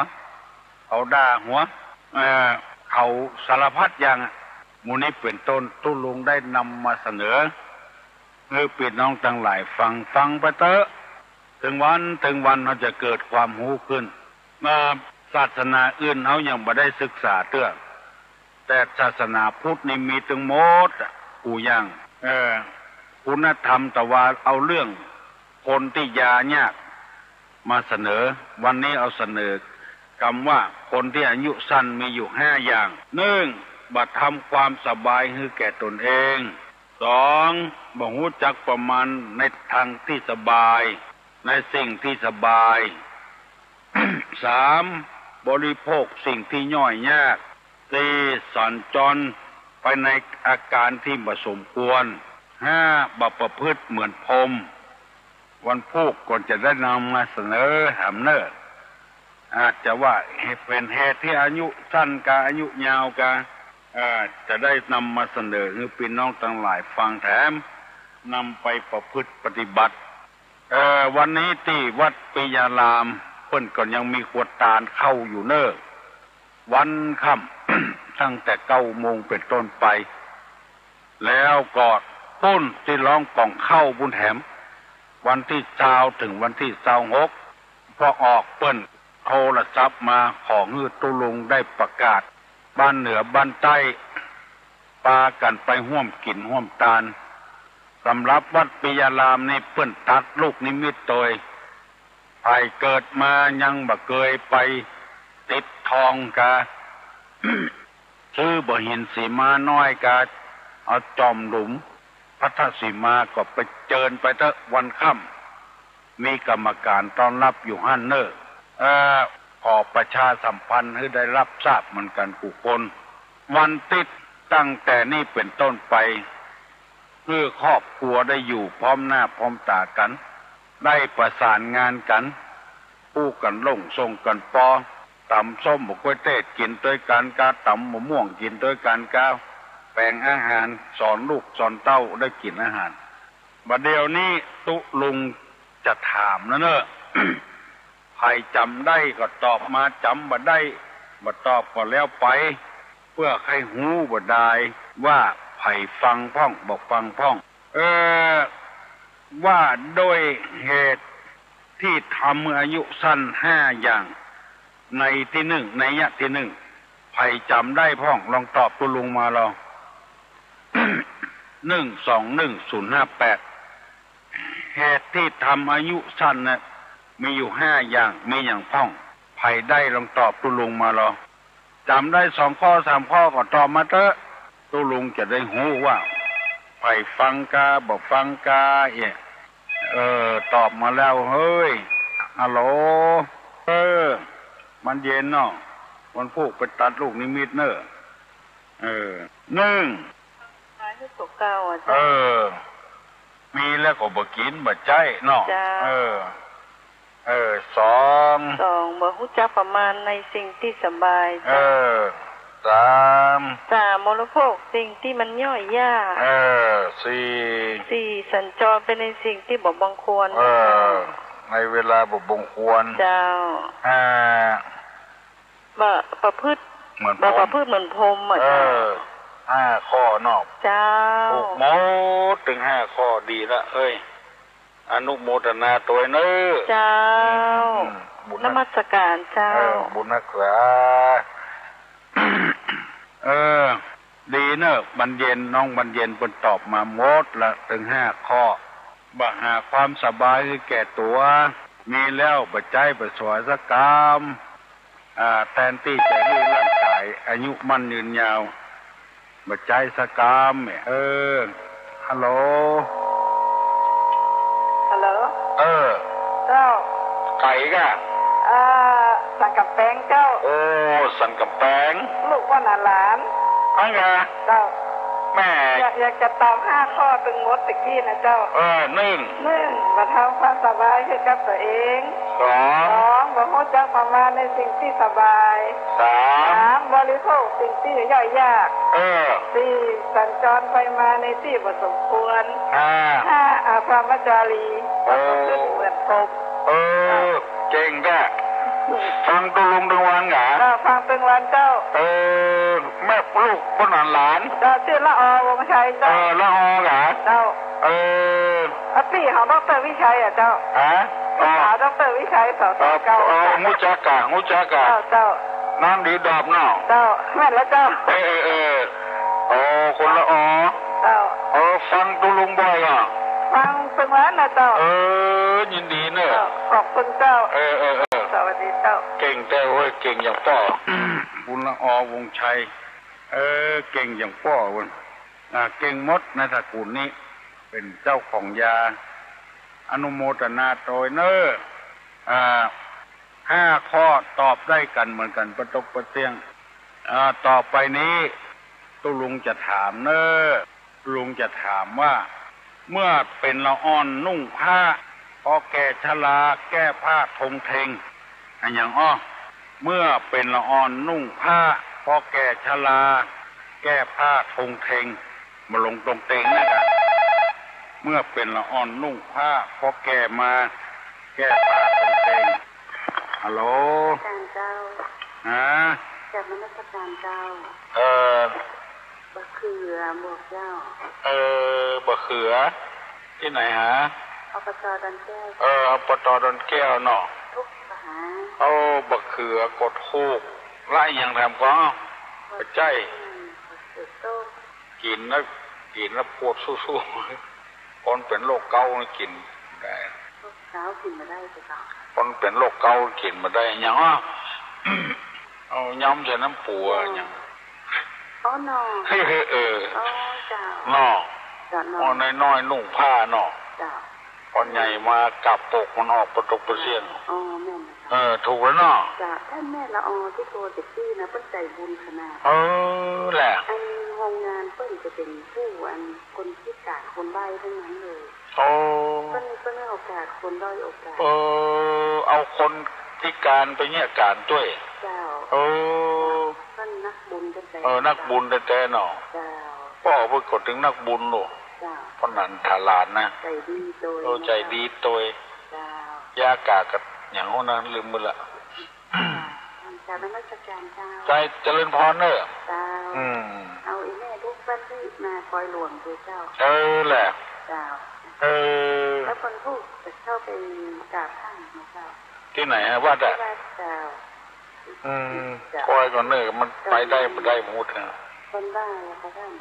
เขาด่าหัว เอ่อ เขาสารพัดอย่างอะ หมู่นี้เป๋นต้น ตุ๊ลุงได้นำมาเสนอ หื้อปี้น้องตังหลายฟัง ฟังไปเต๊อะ เถิงวันเถิงวันเฮาจะเกิดความฮู้ขึ้น มาศาสนาอื่นเฮายังบ่ได้ศึกษาเตื้อ แต่ศาสนาพุทธนี่มีตึงหมดอะ กู้อย่าง เอ่อ คุณธรรม แต่ว่าเอาเรื่องคนตี้ยายากมาเสนอ วันนี้เอาเสนอกำว่าคนตี้อายุสั้นมีอยู่ห้าอย่าง นึ่ง บ่ทำความสบายหื้อแก่ตนเอง สอง บ่ฮู้จักประมาณในตางตี้สบาย ในสิ่งตี้สบาย สาม บริโภคสิ่งตี้ย่อยยาก สี่ สัญจรไปในอาการตี้บ่สมควร ห้า บ่ประพฤติเหมือนพรหม วันพูกก็จะได้นำมาเสนอแหมเน่อ อาจจะว่าเป๋นเหตุหื้ออายุสั้นกาอายุยาวกา เอ่อ จะได้นำมาเสนอหื้อปี้น้องตังหลายฟังแถม นำไปประพฤติปฏิบัติ เอ่อ วันนี้ตี้วัดปิยาราม เปิ้นก็ยังมีครัวตานเข้าอยู่เน่อ วันค่ำ ตั้งแต่เก้าโมงเป๋นต้นไป แล้วก็ปุ้นตี้ร้องก๋องเข้าปุ้นแถม วันตี้ซาวเถิงวันตี้ซาวหก ปอออกเปิ้นโทรศัพท์มาขอหื้อตุ๊ลุงได้ประกาศ บ้านเหนือบ้านใต้ ปากั๋นไปฮ่วมกิ๋นฮ่วมตาน สำหรับวัดปิยารามนี่เปิ้นตัดลูกนิมิตตวย ใผเกิดมายังบ่เกยไปติดทองกา ซื้อบ่าหินสีมาน้อยกา เอาจ่อมหลุมพัทธสีมาก็ไปเจิญไปเต๊อะ วันค่ำ มีกรรมการต้อนรับอยู่หั้นเน่อ เอ่อ ขอประชาสัมพันธ์หื้อได้รับทราบเหมือนกั๋นกู้คน วันติ๊ดตั้งแต่นี้เป๋นต้นไป หื้อครอบครัวได้อยู่พร้อมหน้าพร้อมต๋ากั๋น ได้ประสานงานกั๋น ฮู้กั๋นล่งส่งกั๋นปอ ต๋ำส้มบ่ก๊วยเตศกิ๋นตวยกั๋นกา ต๋ำบ่าม่วงกิ๋นตวยกั๋นกา แป๋งอาหาร สอนลูกสอนเต้าได้กิ๋นอาหาร บ่าเดี่ยวนี้ตุ๊ลุงจะถามแล้วเน่อ ใผจ๋ำได้ก็ตอบมา จ๋ำบ่ได้ บ่ตอบก็แล้วไป เปื้อใค่ฮู้บ่ดายว่าใผฟังพ่องบ่ฟังพ่อง เอ่อ ว่าด้วยเหตุตี้ทำหื้ออายุสั้นห้าอย่าง ในตี้นึ่ง นัยยะตี้นึ่ง ใผจ๋ำได้พ่อง ลองตอบตุ๊ลุงมาลอง นึ่งสองนึ่งศูนย์ห้าแปด เหตุตี้ทำอายุสั้นน่ะ มีอยู่ห้าอย่าง มีหยังพ่อง ใผได้ลองตอบตุ๊ลุงมาลอง จ๋ำได้สองข้อสามข้อก็ตอบมาเต๊อะ ตุ๊ลุงจะได้ฮู้ว่าใผฟังกาบ่ฟังกาเอะ เออ ตอบมาแล้วเฮ้ย ฮัลโหล เออ มันเย็นเนาะ วันพูกไปตัดลูกนิมิตเน่อ เออ นึ่ง ขายให้ตัวเก่าอะ เอ เจ้า อ มีแล้วก็บ่กิ๋นบ่ใจ๊เนาะ เจ้า เออ เออ สอง สอง บ่ฮู้จักประมาณในสิ่งตี้สบาย เอ เจ้า อ สาม สาม บริโภคสิ่งตี้มันย่อยยาก เออ สี่ สี่ สัญจรไปในสิ่งตี้บ่บังควร เออ เจ้า ในเวลาบ่บังควร เจ้า ห้า บ่ประพฤติ เหมือนพรหม บ่ประพฤติเหมือนพรหมอะ เออ เจ้า ห้าข้อเนาะ เจ้า ถูกหมดตึงห้าข้อ ดีละเฮ้ย อนุโมทนาตวยเน่อ เจ้า อืม อืม บุญนะ นมัสการเจ้า เออ บุญนักษา เออ ดีเน่อ บรรเย็น น้องบรรเย็นเปิ้นตอบมาหมดละตึงห้าข้อ บ่หาความสบายหื้อแก่ตั๋ว มีแล้วบ่ใจ๊บ่สวยสักกำ อ่า แตนตี้จะหื้อร่างก๋ายอายุมั่นยืนยาว บ่ใจ๊สักกำ เออ ฮัลโหล ฮัลโหล เออ เจ้า ใผก่ะ อ่า สันก๋ำแปงเจ้า โอ้ สันก๋ำแปง ลูกป้อหนานหลาน อั้นก่ะ เจ้า แม่ อยาก อยากจะตอบห้าข้อตึงหมดตะกี้นะเจ้า เออ นึ่ง นึ่ง บ่ทำความสบายหื้อกับตั๋วเอง สอง สอง บ่ฮู้จักประมาณในสิ่งตี้สบาย สาม สาม บริโภคสิ่งตี้ย่อยยาก เออ สี่ สัญจรไปมาในตี้บ่สมควร ห้า ห้า อาพรหมจารี โอ้ ประพฤติเหมือนพรหม เออ เก่งแต๊ ฟังตุ๊ลุงตึงวันก่ะ เออ ฟังตึงวันเจ้า เออ แม่ลูกป้อหนานหลาน เจ้า จื้อละออ วงศ์ชัย เอ เจ้า อ ละออก่ะ เจ้า เออ อาปี้ของด็อกเตอร์วิชัยอะเจ้า ฮะ ลูกสาว อ๋อ ด็อกเตอร์วิชัย สส เก่า เออ ฮู้จักก่ะ ฮู้จักก่ะ เจ้า เจ้า น้ำดีดอบเนาะ เจ้า แม่นแล้วเจ้า เออ เออ เออ โอ้ คนละออ เจ้า เออ ฟังตุ๊ลุงบ่อยก่ะ ฟังตึงวันนะเจ้า เออ ยินดีเน่อ เจ้า ขอบคุณเจ้า เออ เออ เออ สวัสดีเจ้า เก่งแต๊เว้ย เก่งอย่างป้อ คนละออ วงศ์ชัย เออ เก่งอย่างป้อเว้ย อ่า เก่งหมดในตระกูลนี้ เป๋นเจ้าของยา อนุโมทนาตวยเน่อ อ่า ห้าข้อตอบได้กั๋นเหมือนกั๋น ปะตกปะเตี้ยง อ่า ต่อไปนี้ตุ๊ลุงจะถามเน่อ ตุ๊ลุงจะถามว่า เมื่อเป๋นละอ่อนนุ่งผ้า พอแก่ชราแก้ผ้าทงเทง อะหยังอ้อ เมื่อเป๋นละอ่อนนุ่งผ้า พอแก่ชราแก้ผ้าทงเทง บ่ลงตงเต็งนะกะ เมื่อเป๋นละอ่อนนุ่งผ้า พอแก่มาแก้ผ้าทงเทง ฮัลโหล อาจารย์เจ้า ฮะ กราบนมัสการเจ้า เออ บ่าเขือบอกเจ้า เออ บ่าเขือ ตี้ไหนฮะ อบต.ดอนแก้ว เออ อบต.ดอนแก้วเนาะ ถูกปะฮะ โอ้ บ่าเขือก็ถูก ละอะหยังแถมก่อ บ่าใจ้ บ่าเขือต้ม กิ๋นแล้ว กิ๋นแล้วปวดสู้ๆ คนเป๋นโรคเก๋าต์นี่กิ๋นได้ โรคเก๋าต์กิ๋นบ่ได้เจ้า คนเป๋นโรคเก๋าต์กิ๋นบ่ได้ หยังอ้อ เอาย้ำใส่น้ำปูอะ หยัง อ๋อ หน่อ เออ อ๋อ เจ้า หน่อ เจ้า หน่อ หม้อน้อยๆ นุ่งผ้าเนาะ เจ้า พอใหญ่มากาบปกมันออกปะตกปะเสี้ยง อ๋อ แม่นนะเจ้า เออ ถูกแล้วเนาะ เจ้า ท่านแม่ละออตี้โทรตะกี้นะ เปิ้นใจ๋บุญขนาด เออ แหละ อันโฮงงานเปิ้นจะเป๋นผู้อันคนพิก๋านคนใบ้ตึงนั้นเลย โอ้ เปิ้น เปิ้นหื้อโอกาสคนด้อยโอกาส เออ เอาคนพิก๋านไปเยียะก๋านตวย เจ้า เออ เปิ้นนักบุญแต๊ๆ เออ นักบุญแต๊ๆ เนาะ เจ้า ป้อเปิ้นก็ตึงนักบุญโลก เจ้า ป้อหนานถาหลานนะ ใจ๋ดีตวย เออ ใจ๋ดีตวย เจ้า ยากาก็หยังหั้นนะ ลืมหมดละ เจ้า กราบนมัสการเจ้า ใจ๋เจริญพรเน่อ เจ้า อืม เอาอีแม่ลูกบ้านตี้มาปอยหลวงตวยเจ้า เออ แหละ เจ้า เออ แล้วคนผู้จะเข้าไปกราบท่านนะเจ้า ตี้ไหนฮะ วัดอะ ที่วัดเจ้า อืม เจ้า ปอยก่อนเน่อ มันไปได้บ่ได้หมดนะ คนบ้าแล้วค่ะท่าน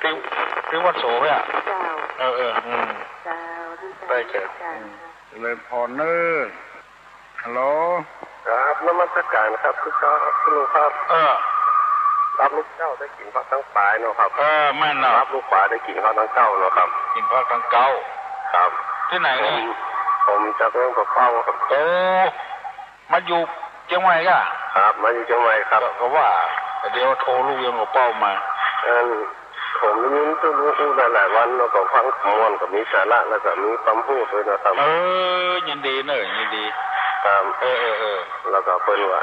ตี้ ตี้วัดโสเภี้ย เจ้า เออ เออ อืม เจ้า ท่าน ได้เจ้า เจ้า อืม เจริญพรเน่อ ฮัลโหล กราบนมัสการครับ คือเก่าครับ คุณลุงครับ เออ รับลูกเจ้าได้กิ๋นผักตังป๋ายเนาะครับ เออ แม่นเนาะ รับลูกป๋ายได้กิ๋นผักตังเก๊าเนาะครับ กิ๋นผักตังเก๊า ครับ ตี้ไหนนี่ ผม ผมจากเมืองปากเป้าครับ โอ้ มาอยู่เจียงใหม่ก่ะ ครับ มาอยู่เจียงใหม่ครับ ก็ ก็ว่า เดี๋ยวโทรลูกยังกับเป้ามา อัน ผมได้ยินตุ๊ลุงอู้หลายๆ วัน แล้วก็ฟังม่วน ก็มีสาระ แล้วก็มีความฮู้ตวยนะครับ เออ ยินดีเน่อ ยินดี ครับ เออ เออ เออ แล้วก็เปิ้นว่า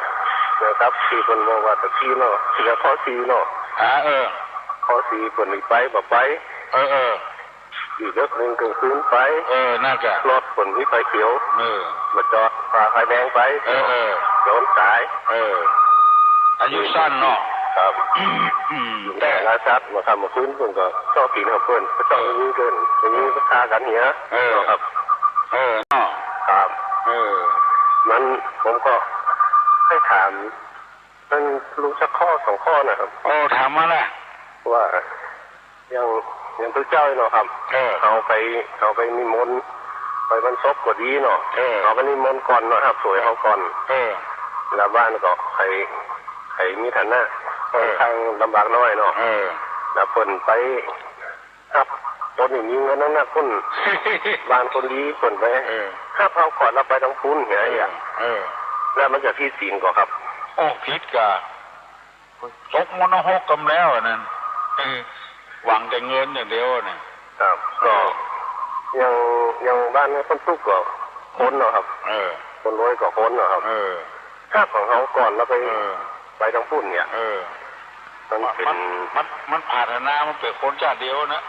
นะครับ ตี้เปิ้นบอกว่าตะกี้เนาะ เสีย ข้อสี่เนาะ อ่า เออ ข้อสี่เปิ้นมีไปบ่ไป เออ เออ อีกเลิกนึ่งกลางคืนไป เออ นั่นกะ รถเปิ้นมีไฟเขียว เออ บ่จอด ฝ่าไฟแดงไป เออ เออ โจรต๋าย เออ อายุสั้นเนาะ ครับ อืม แต่ แต่ละสัตว์มาค่ำมาคืนเปิ้นก็เซาะกิ๋นของเปิ้น ก็เซาะอย่างนี้เปิ้น อย่างนี้ก็ฆ่ากั๋นเหีย เออ เนาะครับ เออ เนาะ ครับ เออ มัน ผมก็ให้ถาม ท่านลุงสักข้อสองข้อนะครับ โอ้ ถามมาละ ว่า อย่าง อย่างตุ๊เจ้าเนาะครับ เออ เขาไป เขาไปนิมนต์ ไปวันศพก็ดีเนาะ เออ เขาไปนิมนต์ก่อนเนาะครับ สวยเขาก่อน เออ แล้วบ้านก็ใค่ ใค่มีฐานะ เออ ค่อนข้างลำบากน้อยเนาะ เออ แล้วเปิ้นไปฮับ ตนนี่มีเงินนักๆ คน บ้านคนดีเปิ้นไป เออ ฮับเขาก่อนแล้วไปตังปุ้นเหีย เออ เออ แล้วมันจะผิดศีลก่อครับ โอ้ ผิดก่อ ตกมรณะหกกำแล้วอันนั้น เออ หวังแต่เงินอย่างเดียวเนี่ย ครับ เออ ก็ อย่าง อย่างบ้านนี้คนตุ๊กข์ก็คนเนาะครับ เออ คนรวยก็คนเนาะครับ เออ ฮับของเขาก่อนแล้วไป เออ ไปตังปุ้นเนี่ย เออ มันเป๋น มัน มัน มันปรารถนามันเป๋นคนจ้าเดียวนะ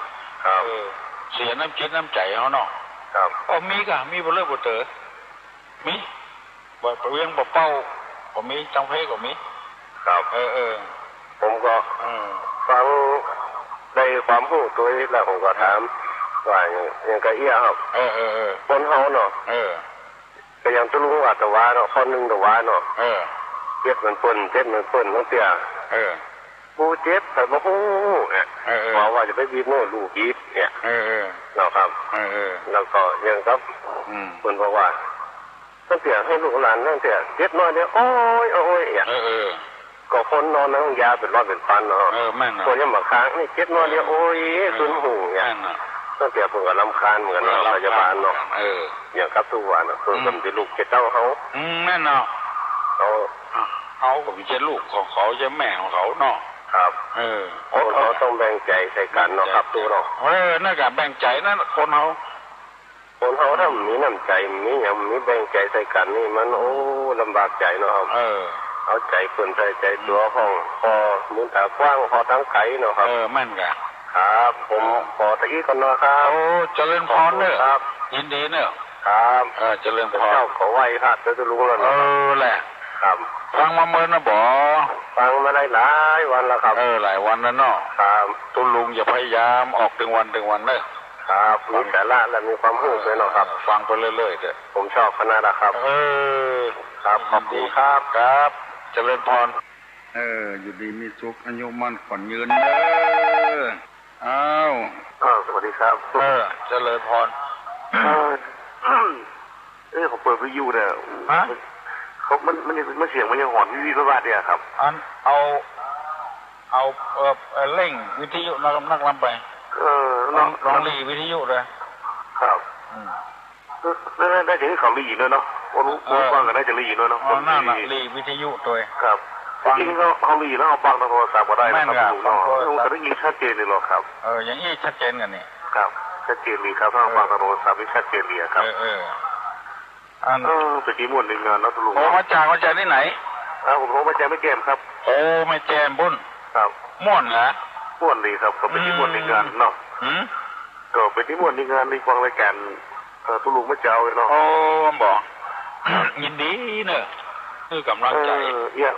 ครับ เออ เสียน้ำจิตน้ำใจ๋เขาเนาะ ครับ โอ้ มีก่ะ มีบ่เลิกบ่เต๋อ มี บ่ บ่เวียงบ่เป้า ก็มี ตังเพก็มี ครับ เออ เออ ผมก็ เออ ฟังได้ความฮู้ตวยแล้วผมก็ถาม ว่าอย่าง อย่างกะเอี้ยครับ เออ เออ เออ คนเฮาเนาะ เออ ก็อย่างตุ๊ลุงว่าตะวาเนาะ ข้อนึ่งตะวาเนาะ เออ เจ็บเหมือนเปิ้น เจ็บเหมือนเปิ้น ตั้งเตื้อ เออ ผู้เจ็บใผบ่ฮู้เนี่ย เออ เออ ว่า ว่าจะไปบีบมือลูกบีบเนี่ย เออ เออ เนาะครับ เออ เออ แล้วก็อย่างกับ อืม เปิ้นบอกว่า ตั้งเตื้อหื้อลูกหลานตั้งเตื้อเจ็บน้อยเดียว โอ๊ย โอ๊ย เนี่ย เออ เออ ก็คนนอนในห้องยาเป๋นร้อยเป๋นปันเนาะ เออ แม่นเนาะ คนยังบ่าค้างนี่เจ็บน้อยเดียว เออ โอ๊ย เออ สุดหูเนี่ย แม่นเนาะ ตั้งเตื้อเปิ้นก็รำคาญเหมือนกันเนาะ เออ รำคาญ พยาบาลเนาะ เออ อย่างกับตุ๊วันน่ะ เปิ้น อืม ก็บ่ได้ลูกเจ็บเต้าเขา อืม แม่นเนาะ เขา เขาก็บ่ใจ้ลูกของเขา ใจ้แม่ของเขาเนาะ ครับ เออ คนเฮาต้องแบ่งใจ๋ใส่กั๋นเนาะครับ ตุ๊เนาะ เออ นั่นก็แบ่งใจ๋นั่น คนเฮา คนเฮาถ้ามีน้ำใจ๋ มีหยัง มีแบ่งใจ๋ใส่กั๋นนี่มัน โอ้ ลำบากใจ๋เนาะครับ เออ เอาใจ๋เปิ้นใส่ใจ๋ตั๋วของ อืม ผ่อมุนต๋ากว้าง ผ่อตางไกลเนาะครับ เออ แม่นก่ะ ครับ ผม เออ ขอตะอี้ก่อนเนาะครับ โอ้ เจริญพรเน้อ ขอบคุณครับ ยินดีเน้อ ครับ เออ เจริญพร เจ้าก็ไหว้พระเจ้าตุ๊ลุงแล้วเนาะ เออ แหละ ครับ ฟังมาเมินนะบ่ ฟังมาได้หลายวันแล้วครับ เออ หลายวันแล้วเนาะ ครับ ตุ๊ลุงจะพยายามออกตึงวันตึงวันเน้อ ครับ ฟัง มีสาระและมีความฮู้ตวยเนาะครับ เออ ฟังไปเรื่อยๆ เต๊อะ ผมชอบขนาดนะครับ เออ ครับ ขอบคุณครับ ครับ เจริญพร เออ อยู่ดีมีสุข อายุมั่นขวัญยืนเน้อ อ้าว อ้าว สวัสดีครับ เออ เจริญพร เออ เอ้ย เขาเปิดวิทยุเนี่ย ฮะ เขา มัน มันยัง มันเสียงมันยังหอนวิวๆ วาดๆ เนี่ยครับ อัน เอา เอา เอ่อ เอ่อ เร่งวิทยุนัก นักลำไป เออ ลอง เนาะ ลองหลีวิทยุเลย ครับ อืม น่า น่าจะหื้อเขาหลีด้วยเนาะ คน เออ คนฟังก็น่าจะหลีด้วยเนาะ อ๋อ คนหลี นั่นน่ะ หลีวิทยุตวย ครับ ฟัง จริงๆ เขา เขาหลีแล้วเอาฟังทางโทรศัพท์ก็ได้นะครับ แม่นครับ ลุงเนาะ ฟังโทรศัพท์ แต่ได้ยินชัดเจนเลยเหรอครับ เออ อย่างอี้ชัดเจนก่ะนี่ ครับ ชัดเจนดีครับ ถ้า เออ ฟังทางโทรศัพท์นี่ชัดเจนดีอะครับ เออ เออ อัน เออ เป๋นตี้ม่วนตี้งานเนาะ ตุ๊ลุง โอ้ มาจาก มาจากตี้ไหน ครับ ผมโทรมาจากแม่แจ่มครับ โอ้ แม่แจ่มปุ้น ครับ ม่วนเหรอ ม่วนดีครับ ก็เป๋นตี้ม่วนตี้งานเนาะ อืม ก็เป๋นตี้ม่วนตี้งาน ตี้ฟังรายก๋าน เอ่อ ตุ๊ลุงเมื่อเจ๊าเลยเนาะ โอ้ บ่ ยินดีเน้อ หื้อกำลังใจ๋ เออ เอี้ย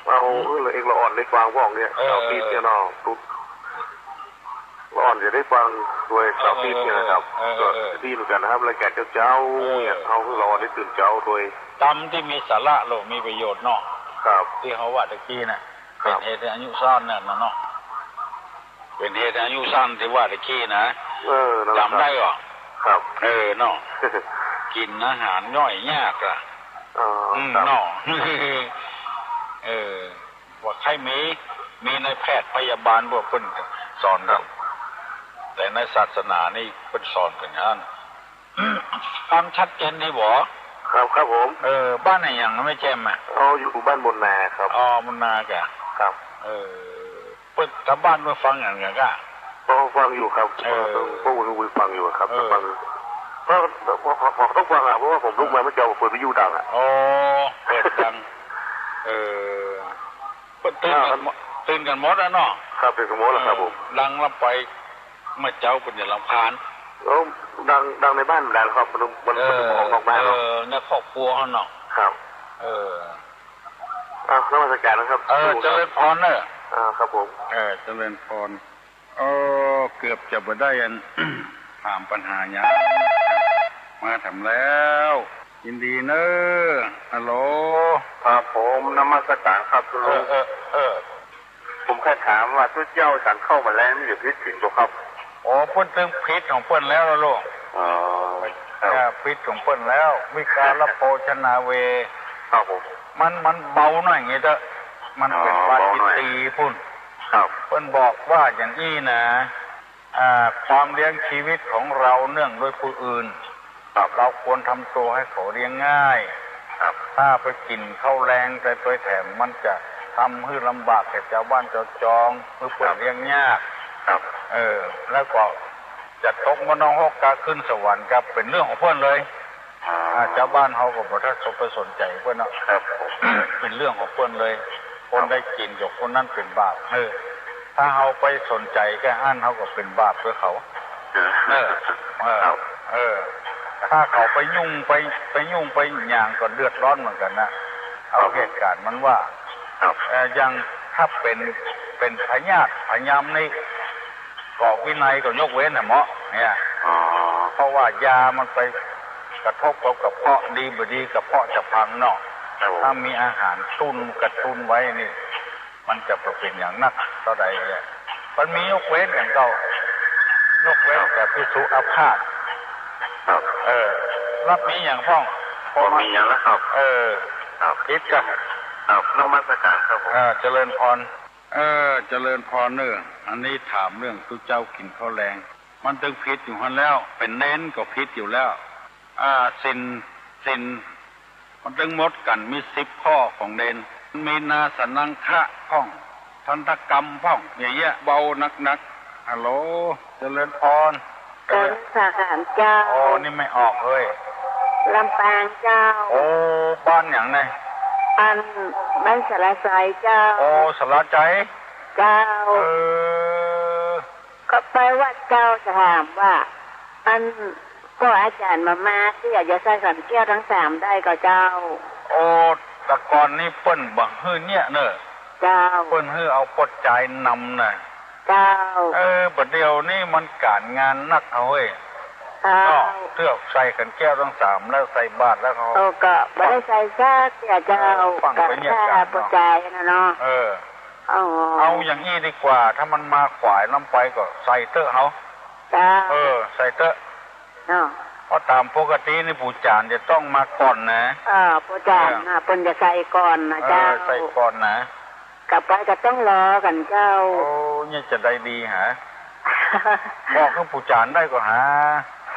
เอา อืม เออ เอกละอ่อนได้ฟังพ่องเนี่ย เออ เสาร์อาทิตย์เนี่ยเนาะ ตุ๊ ละอ่อนจะได้ฟังตวยเสาร์อาทิตย์เนี่ยนะครับ เออ เออ เออ ก็ดีเหมือนกั๋นนะครับ รายก๋านเจ๊าๆ เนี่ย เออ เอาหื้อละอ่อนได้ตื่นเจ๊าตวย ตำตี้มีสาระโลด มีประโยชน์เนาะ ครับ ตี้เฮาว่าตะกี้น่ะ ครับ เป๋นเหตุหื้ออายุสั้นนั่นน่ะเนาะ เป๋นเหตุหื้ออายุสั้นตี้ว่าตะกี้นะ เออ นั่นแหละครับ จ๋ำได้ก่อ ครับ เออ เนาะ กิ๋นอาหารย่อยยากอะ อ๋อ อืม ครับ เนาะ เออ ว่าใค่มี มีนายแพทย์พยาบาลพวกเปิ้นสอนกั๋น ครับ แต่ในศาสนานี่เปิ้นสอนกั๋นอย่างนั้น ฟังชัดเจนดีบ่ ครับ ครับผม เออ บ้านอะหยังแม่แจ่มอะ อ๋อ อยู่บ้านบนนาครับ อ๋อ บนนาก่ะ ครับ เออ เปิ้น ตางบ้านเปิ้นฟังอย่างเนี้ยก่ะ ก็ฟังอยู่ครับ เออ พวกผมฟังอยู่ครับ เออ ฟัง ก็ ก็ ก็ต้องฟังอะ เพราะว่าผมลุกมาเมื่อเจ๊า ผมเปิดวิทยุดังอะ อ๋อ เปิดดัง เออ เปิ้นตื่นกั๋นหมด อ่า ตื่นกั๋นหมดอะเนาะ ครับ ตื่นกั๋นหมดแล้วครับผม เออ ดังลำไป เมื่อเจ๊าเปิ้นจะรำคาญ แล้วดัง ดังในบ้านมันดังครับ มัน มัน เออ มันออกนอกบ้านเนาะ เออ ในครอบครัวเฮาเนาะ ครับ เออ อ่ะ นมัสการนะครับ เออ เจริญพรเนอะ อ่า ครับผม เออ เจริญพร เออ เกือบจะบ่ได้อัน ถามปัญหาหยัง มาถามแล้ว ยินดีเนอะ ฮัลโหล ครับผม นมัสการครับ ตุ๊ลุง เออ เออ เออ ผมแค่ถามว่าตุ๊เจ้าฉันข้าวแมลงนี่จะผิดศีลบ่ครับ โอ้ เปิ้นตึงผิดของเปิ้นแล้วล่ะลูก อ๋อ ครับ เออ ผิดของเปิ้นแล้ว วิกาลโภชนาเว ครับผม มัน มันเบาหน่อยอย่างงี้เต๊อะ มันเป๋น อ๋อ ปาจิตตีย์ เบาหน่อย ปุ้น ครับ เปิ้นบอกว่าอย่างอี้นะ อ่า ความเลี้ยงชีวิตของเราเนื่องด้วยผู้อื่น ครับ เราควรทำตัวให้เขาเลี้ยงง่าย ครับ ถ้าไปกิ๋นข้าวแลงไป ไปแถม มันจะทำหื้อลำบากแก่จาวบ้านจาวจอง หื้อเปิ้น ครับ เลี้ยงยาก ครับ เออ แล้วก็จะตกมรดกกาขึ้นสวรรค์ก็เป๋นเรื่องของเปิ้นเลย อ๋อ อ่า จาวบ้านเฮาก็บ่ทันไปสนใจ๋เปิ้นเนาะ ครับผม เป๋นเรื่องของเปิ้นเลย คนได้กิ๋นกับคนนั้นเป๋นบาป เออ ถ้าเฮาไปสนใจ๋แก่อั้น เฮาก็เป๋นบาปตวยเขา เออ เออ ครับ เออ ถ้าเขาไปยุ่งไป ไปยุ่งไปหยังก็เดือดร้อนเหมือนกั๋นนะ เอา ครับ เหตุก๋ารณ์มันว่า ครับ เอ่อ อย่างถ้าเป๋น เป๋นพยาธิพยามนี่ ก็วินัยก็ยกเว้นน่ะเหมาะเนี่ย อ๋อ เพราะว่ายามันไปกระทบกับกระเพาะ ดีบ่ดีกระเพาะจะพังเนาะ ครับ ถ้ามีอาหารตุ้นกระตุ้นไว้นี่ มันจะบ่เป๋นอย่างนักเต้าใดเนี่ย มันมียกเว้นอย่างเก่า ยกเว้น ครับ แก่ภิกษุอาพาธ ครับ เออ แล้วมีอย่างพ่อง บ่มีอย่างแล้วครับ เออ ครับ ผิดกั๋น ครับ นมัสการครับผม เออ เจริญพร เออ เจริญพรเน่อ อันนี้ถามเรื่องตุ๊เจ้ากิ๋นข้าวแลง มันตึงผิดอยู่หั้นแล้ว เป๋นเณรก็ผิดอยู่แล้ว อ่า ศีล ศีล มันตึงหมดกั๋น มีสิบข้อของเณร มีนาสนังคะพ่อง ทันตกรรมพ่อง เยอะแยะ เบาหนักๆ ฮัลโหล เจริญพร กราบนมัสการเจ้า โอ้ นี่ไม่ออกเฮ้ย ลำปางเจ้า โอ้ บ้านหยังเนี่ย อัน บ้านสาราไซเจ้า โอ้ สาราไซ เจ้า เออ ก็ไปวัดเจ้า จะถามว่า อัน ก็อาจ๋ารย์มา มาตี้จะใส่ขันแก้วทั้งสามได้ก่อเจ้า โอ้ แต่ก่อนนี้เปิ้นบ่หื้อเนี่ยเน่อ เจ้า เปิ้นหื้อเอาป้อจายนำน่ะ เจ้า เออ บ่าเดี่ยวนี้มันก๋านงานนักเอาเฮ้ย เจ้า เนาะ เตื้อใส่ขันแก้วทั้งสามแล้วใส่บาตรแล้วเขา โอ้ ก็บ่ได้ใส่สักเตื้อเจ้า เออ ฟังไปเนี่ย ก็ ก๋าน ป้อ เนาะ จายนะเนาะ เออ อ๋อ เอาอย่างอี้ดีกว่า ถ้ามันมาขวายลำไปก็ใส่เต๊อะเฮา เจ้า เออ ใส่เต๊อะ เนาะ เพราะต๋ามปกตินี่ปู่จ๋ารย์จะต้องมาก่อนนะ เออ ปู่จ๋ารย์ เออ น่ะ เปิ้นจะใส่ก่อนนะ เออ เจ้า ใส่ก่อนนะ กลับไปก็ต้องรอกั๋นเจ้า โอ้ เนี่ยจะได้ดีหา บอกหื้อปู่จ๋ารย์ได้ก็หา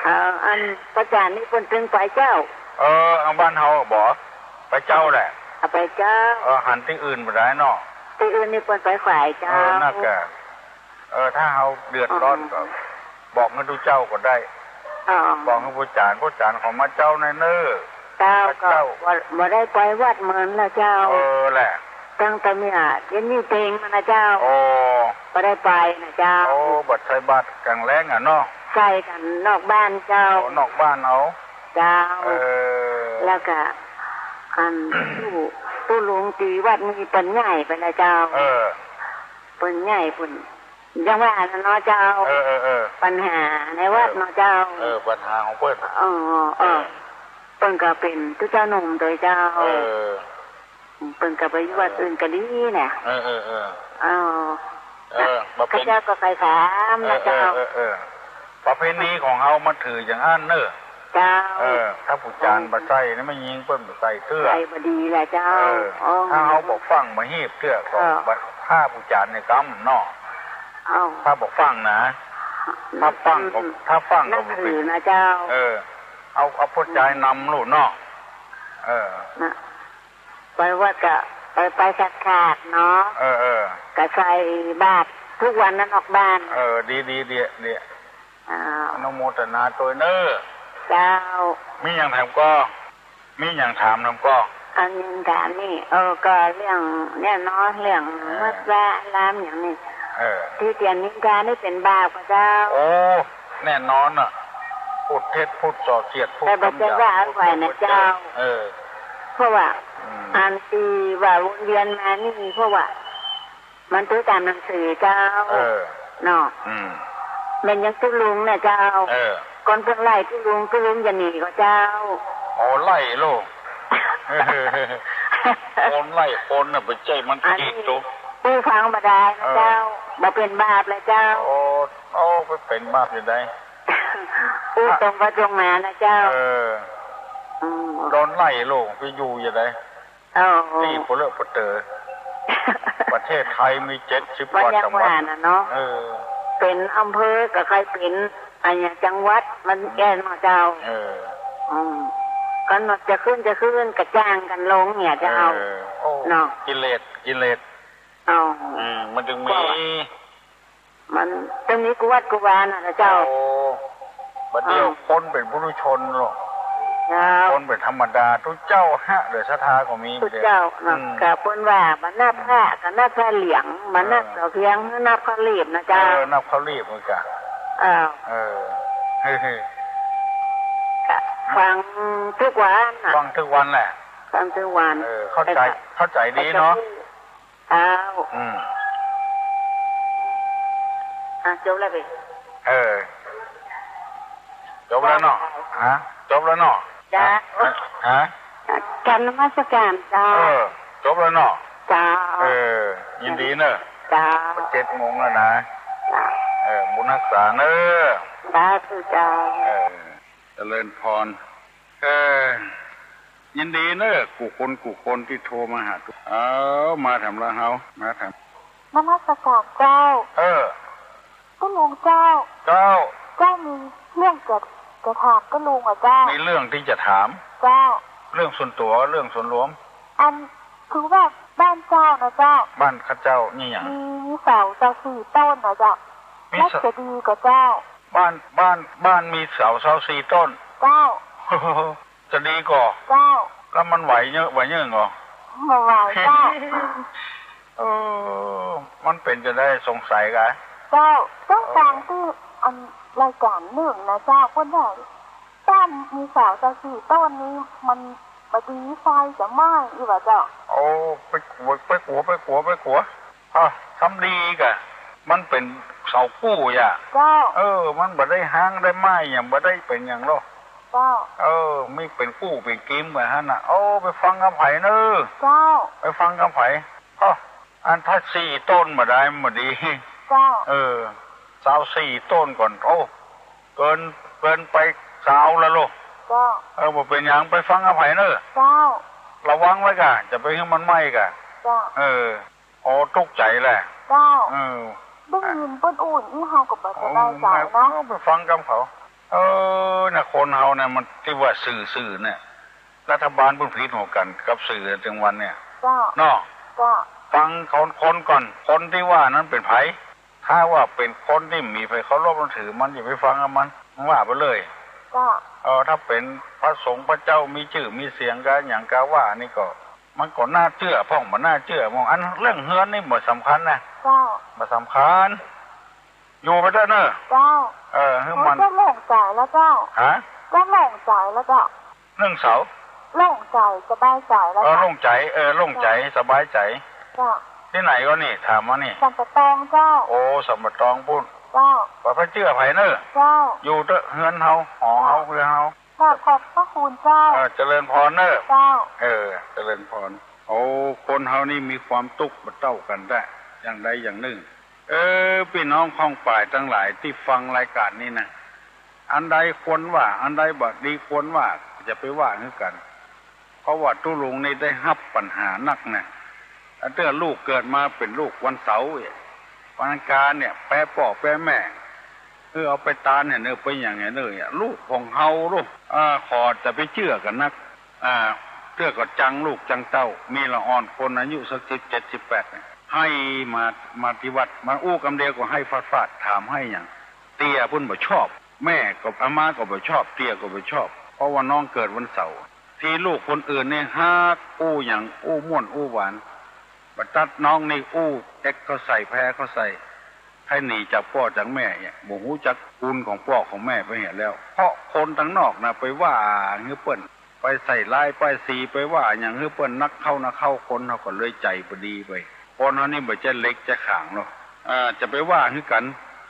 เออ อันป้อจายนี่เปิ้นตึงไปเจ้า เออ เอาบ้านเฮาบ่ ไปเจ้าแหละ เอาไปเจ้า เออ หันตี้อื่นบ่ได้เนาะ ตี้อื่นนี่เปิ้นไปขวายเจ้า เออ นั่นแหละ เออ ถ้าเฮาเดือดร้อนก็ อ๋อ บอกหื้อตุ๊เจ้าก็ได้ อ๋อ บอกหื้อป้อจาย ป้อจายเขามาเจ้าในเน่อ เจ้า พระเจ้า ก็บ่ บ่ได้ไปวัดเมินแล้วเจ้า เออแหละ ตั้งแต่เมียเดี๋ยวนี้เต็งมานะเจ้า โอ้ บ่ได้ไปนะเจ้า โอ้ บัดใส่บาตรก๋างแลงอะเนาะ ใส่กั๋นนอกบ้านเจ้า โอ้ นอกบ้านเอา เจ้า เออ แล้วก็ อัน ตู้ ตู้ลุงตี้วัดนี้เปิ้นย้ายไปแล้วเจ้า เออ เปิ้นย้ายปุ้น อย่างว่าน่ะเนาะเจ้า เออ เออ เออ ปัญหาในวัดเนาะเจ้า เออ ปัญหาของเปิ้น เออ เออ เออ เปิ้นก็เป๋นตุ๊เจ้าหนุ่มตวยเจ้า เออ เปิ้นก็ไปอยู่วัดอื่นก็ดีน่ะ เออ เออ เออ เออ เออ ข้าเจ้าก็ใค่ถามนะเจ้า เออ เออ เออ ประเพณีของเฮามันถืออย่างอั้นเน่อ เจ้า เออ ถ้าป้อจายบ่ใส่นี่ แม่ญิงเปิ้นบ่ใส่เตื้อ ใส่บ่ดีแหละเจ้า เออ อ๋อ ถ้าเฮาบ่ฟั่งบ่ฮีบเตื้อก็ เออ บ่ ถ้าป้อจายนี่กำเนาะ เอ้า ถ้าบ่ฟั่งนะ ถ้าฟั่งก็ อืม ถ้าฟั่งก็ นับถือนะเจ้า เออ เอา เอาป้อจายนำลูกเนาะ เออ นะ ไปวัดก็ไป ไปสักขาดเนาะ เออ เออ ก็ใส่บาตรทุกวันนะนอกบ้าน เออ ดี ดี ดี ดี อ้าว อนุโมทนาตวยเน่อ เจ้า มีหยังถามก่อ มีหยังถามนำก่อ อันถามนี่ เออ ก็เรื่องเนี่ยเนาะ เรื่อง เออ วัดวาอารามอย่างนี้ เออ ตี้เตียนนินทานี่เป๋นบาปก่อเจ้า โอ้ แน่นอนน่ะ พูดเท็จ พูดส่อเสียด พูด แต่บ่ใจ้ คำหยาบ ว่า พูด ฝ่ายนะเจ้า เออ เพราะว่า อืม อันตี้ว่าวนเวียนมานี่ เพราะว่า มันตื้อต๋ามหนังสือเจ้า เออ เนาะ อืม แม่นอย่างตุ๊ลุงน่ะเจ้า เออ ก่อนเปิ้นไล่ตุ๊ลุง ตุ๊ลุงจะหนีก่อเจ้า โอ้ ไล่ลูก คนไล่คนน่ะ บ่ใจ้มัน อันนี้ กีดตุ๊ อู้ฟังบ่ได้นะเจ้า เออ บ่เป๋นบาปเลยเจ้า โอ้ โอ้ ไปเป๋นบาปอยู่ได้ อู้ตรงไปตรงมานะเจ้า เออ อืม โดนไล่ลูกไปอยู่อยู่ได้ โอ้ ตี้ปะเลอะปะเต๋อ ประเทศไทยมีเจ็ดสิบ มันยัง กว่าจังหวัด ว่าน่ะเนาะ เออ เป๋นอำเภอก็ใค่เป๋น อันเนี้ยจังหวัดมัน อืม แก่นเนาะเจ้า เออ อืม ก็จะขึ้นจะขึ้นกระจ่างกั๋นลงเนี่ยเจ้า เออ โอ้ เนาะ กิเลส กิเลส อ๋อ อืม มันจึงมี ก็ว่า มันจึงมีกุวัตรกุวาน่ะนะเจ้า โอ้ บัดเดี๋ยว อ๋อ คนเป๋นปุถุชนเนาะ เจ้า คนเป๋นธรรมดา ตุ๊เจ้าฮะ เหลือศรัทธาก็มี ตุ๊เจ้าเนาะ อืม ก็เปิ้นว่าบ่นับพระ อืม ก็นับพระเหลือง บ่นับ เออ เสาเทียน นับข้าวหลีบนะเจ้า เออ นับข้าวหลีบเหมือนกั๋น เออ เออ เฮ้ย ก็ฟังทุกวันน่ะ ฟังทุกวันแหละ ฟังทุกวัน เออ เข้าใจ๋ แต่ก็ เข้าใจ๋ดีเนาะ เจ้า อืม อ่ะ จบแล้วเป๋ เออ จบแล้วเนาะ ฮะ จบแล้วเนาะ จ้า ฮะ ฮะ กราบนมัสการเจ้า เออ จบแล้วเนาะ เจ้า เออ ยินดีเนอะ เจ้า เจ็ดโมงแล้วนะ เจ้า เออ บุญฮักษาเนอะ สาธุเจ้า เออ เจริญพร เออ ยินดีเนอะ กู้คนกู้คนตี้โทรมาหาตุ๊ เอา มาถามละเฮา มาถาม นมัสการเจ้า เออ ตุ๊ลุงเจ้า เจ้า เจ้ามีเรื่องจะ จะถามตุ๊ลุงอะเจ้า มีเรื่องตี้จะถาม เจ้า เรื่องส่วนตั๋ว เรื่องส่วนรวม อันคือว่าบ้านเจ้านะเจ้า บ้านข้าเจ้ามีหยัง มี มีเสาเจ้าสี่ต้นนะเจ้า มี แล้ว เสา จะดีก่อเจ้า บ้าน บ้าน บ้านมีเสา เสาสี่ต้น เจ้า จะดีก่อ เจ้า แล้วมันไหวเยอะ ไหวเยอะก่อ บ่ไหวเจ้า เออ มันเป๋นจะได้สงสัยกะ เจ้า เจ้า เออ ฟังตี้อันรายก๋านนึ่งนะเจ้า เปิ้นว่าบ้านมีเสาเจ้าสี่ต้นนี้ มันบ่ดี ไฟจะไหม้อี้หว่าเจ้า โอ้ ไปกั๋ว ไปกั๋ว ไปกั๋ว ไปกั๋ว อ่ะ ทำดีกะ มันเป๋นเสากู้อย่ะ เจ้า เออ มันบ่ได้ฮ้างได้ไหม้หยัง บ่ได้เป๋นหยังหรอก เจ้า เออ มีเป๋นกู้เป๋นกิมไปหั้นน่ะ เอาไปฟังกำไผเนอะ เจ้า ไปฟังกำไผ อ้อ อันถ้าสี่ต้นบ่ได้มันบ่ดี เจ้า เออ เสาสี่ต้นก่อน โอ้ เกิน เกินไปเสาละลูก เจ้า เออ บ่เป๋นหยัง ไปฟังกำไผเนอะ เจ้า ระวังไว้ก่ะ จะไปหื้อมันไหม้ก่ะ เจ้า เออ โอ้ ตุ๊กใจ๋แหละ เจ้า เออ ได้ยินเปิ้นอู้อี้เฮาก็บ่สบายใจ๋นะ เอาไปฟังกำเขา เออ น่ะ คนเฮาเนี่ย มันตี้ว่าสื่อ สื่อเนี่ย รัฐบาลเปิ้นผิดหัวกั๋นกับสื่อจังวันเนี่ย เจ้า เนาะ เจ้า ฟังคน คนก่อน คนตี้ว่านั้นเป๋นใผ ถ้าว่าเป๋นคนตี้มีใผเคารพนับถือ มันอย่าไปฟังกับมัน มันว่าไปเลย เจ้า เออ ถ้าเป๋นพระสงฆ์พระเจ้ามีจื้อมีเสียงกาหยังกาว่านี่ก็ มันก็น่าเจื้อพ่อง บ่น่าเจื้อพ่อง อันเรื่องเฮือนนี่บ่สำคัญนะ เจ้า บ่สำคัญ อยู่ไปเต๊อะเนอะ เจ้า เออ หื้อมัน โอ้ย เจ้าโล่งใจ๋แล้วเจ้า ฮะ เจ้าโล่งใจ๋แล้วเจ้า เรื่องเสา โล่งใจ๋ สบายใจ๋แล้ว เออ เจ้า โล่งใจ๋ เออ โล่งใจ๋ เจ้า สบายใจ๋ เจ้า ตี้ไหนก่อนี่ ถามมานี่ สันป่าตองเจ้า โอ้ สันป่าตองปู๊น เจ้า บ่ไปเจื้อใผเนอะ เจ้า อยู่เต๊อะ เฮือนเฮา หอเฮา เฮือนเฮา เจ้า ขอบพระคุณเจ้า เออ เจริญพรเนอะ เจ้า เออ เจริญพร โอ้ คนเฮานี่มีความตุ๊กข์บ่เต้ากั๋นแต๊ อย่างใดอย่างนึ่ง เออ ปี้น้องข้องป่ายตังหลายตี้ฟังรายก๋านนี้นะ อันใดควรว่า อันใดบ่ดีควรว่า จะไปว่าหื้อกั๋น เพราะว่าตุ๊ลุงนี่ได้ฮับปั๋ญหานักนะ อันเตื้อลูกเกิดมาเป๋นลูกวันเสาร์เนี่ย วันอังคารเนี่ย แปป้อแปแม่ เออ เอาไปตานเนี่ยเนอะ ไปหยังเนี่ยเนอะ เนี่ย ลูกของเฮาลูก อ่า ขอจะไปเจื้อกั๋นนัก อ่า เตื้อก็จังลูกจังเต้า มีละอ่อนคนอายุสักสิบเจ็ด สิบแปดเนี่ย ไห้มา มาตี้วัด มาอู้กำเดียวก็ไห้ฟาดๆ ถามไห้หยัง เตี้ยเปิ้นบ่ชอบ แม่ก็ อาม่าก็บ่ชอบ เตี้ยก็บ่ชอบ เพราะว่าน้องเกิดวันเสาร์ ตี้ลูกคนอื่นนี่ฮักอู้หยัง อู้ม่วนอู้หวาน บ่ตัดน้องนี่อู้เอ็กเข้าใส่ แพ้เข้าใส่ ไห้หนีจากป้อจากแม่เนี่ย บ่ฮู้จักคุณของป้อของแม่ไปเหียแล้ว เพราะคนตังนอกนะไปว่าหื้อเปิ้น ไปใส่ร้ายป้ายสี ไปว่าหยังหื้อเปิ้นนักเข้านักเข้า คนเฮาก็เลยใจ๋บ่ดีไป คนเฮานี่บ่ใจ้เหล็กใจ้ขางหรอก อ่า จะไปว่าหื้อกั๋น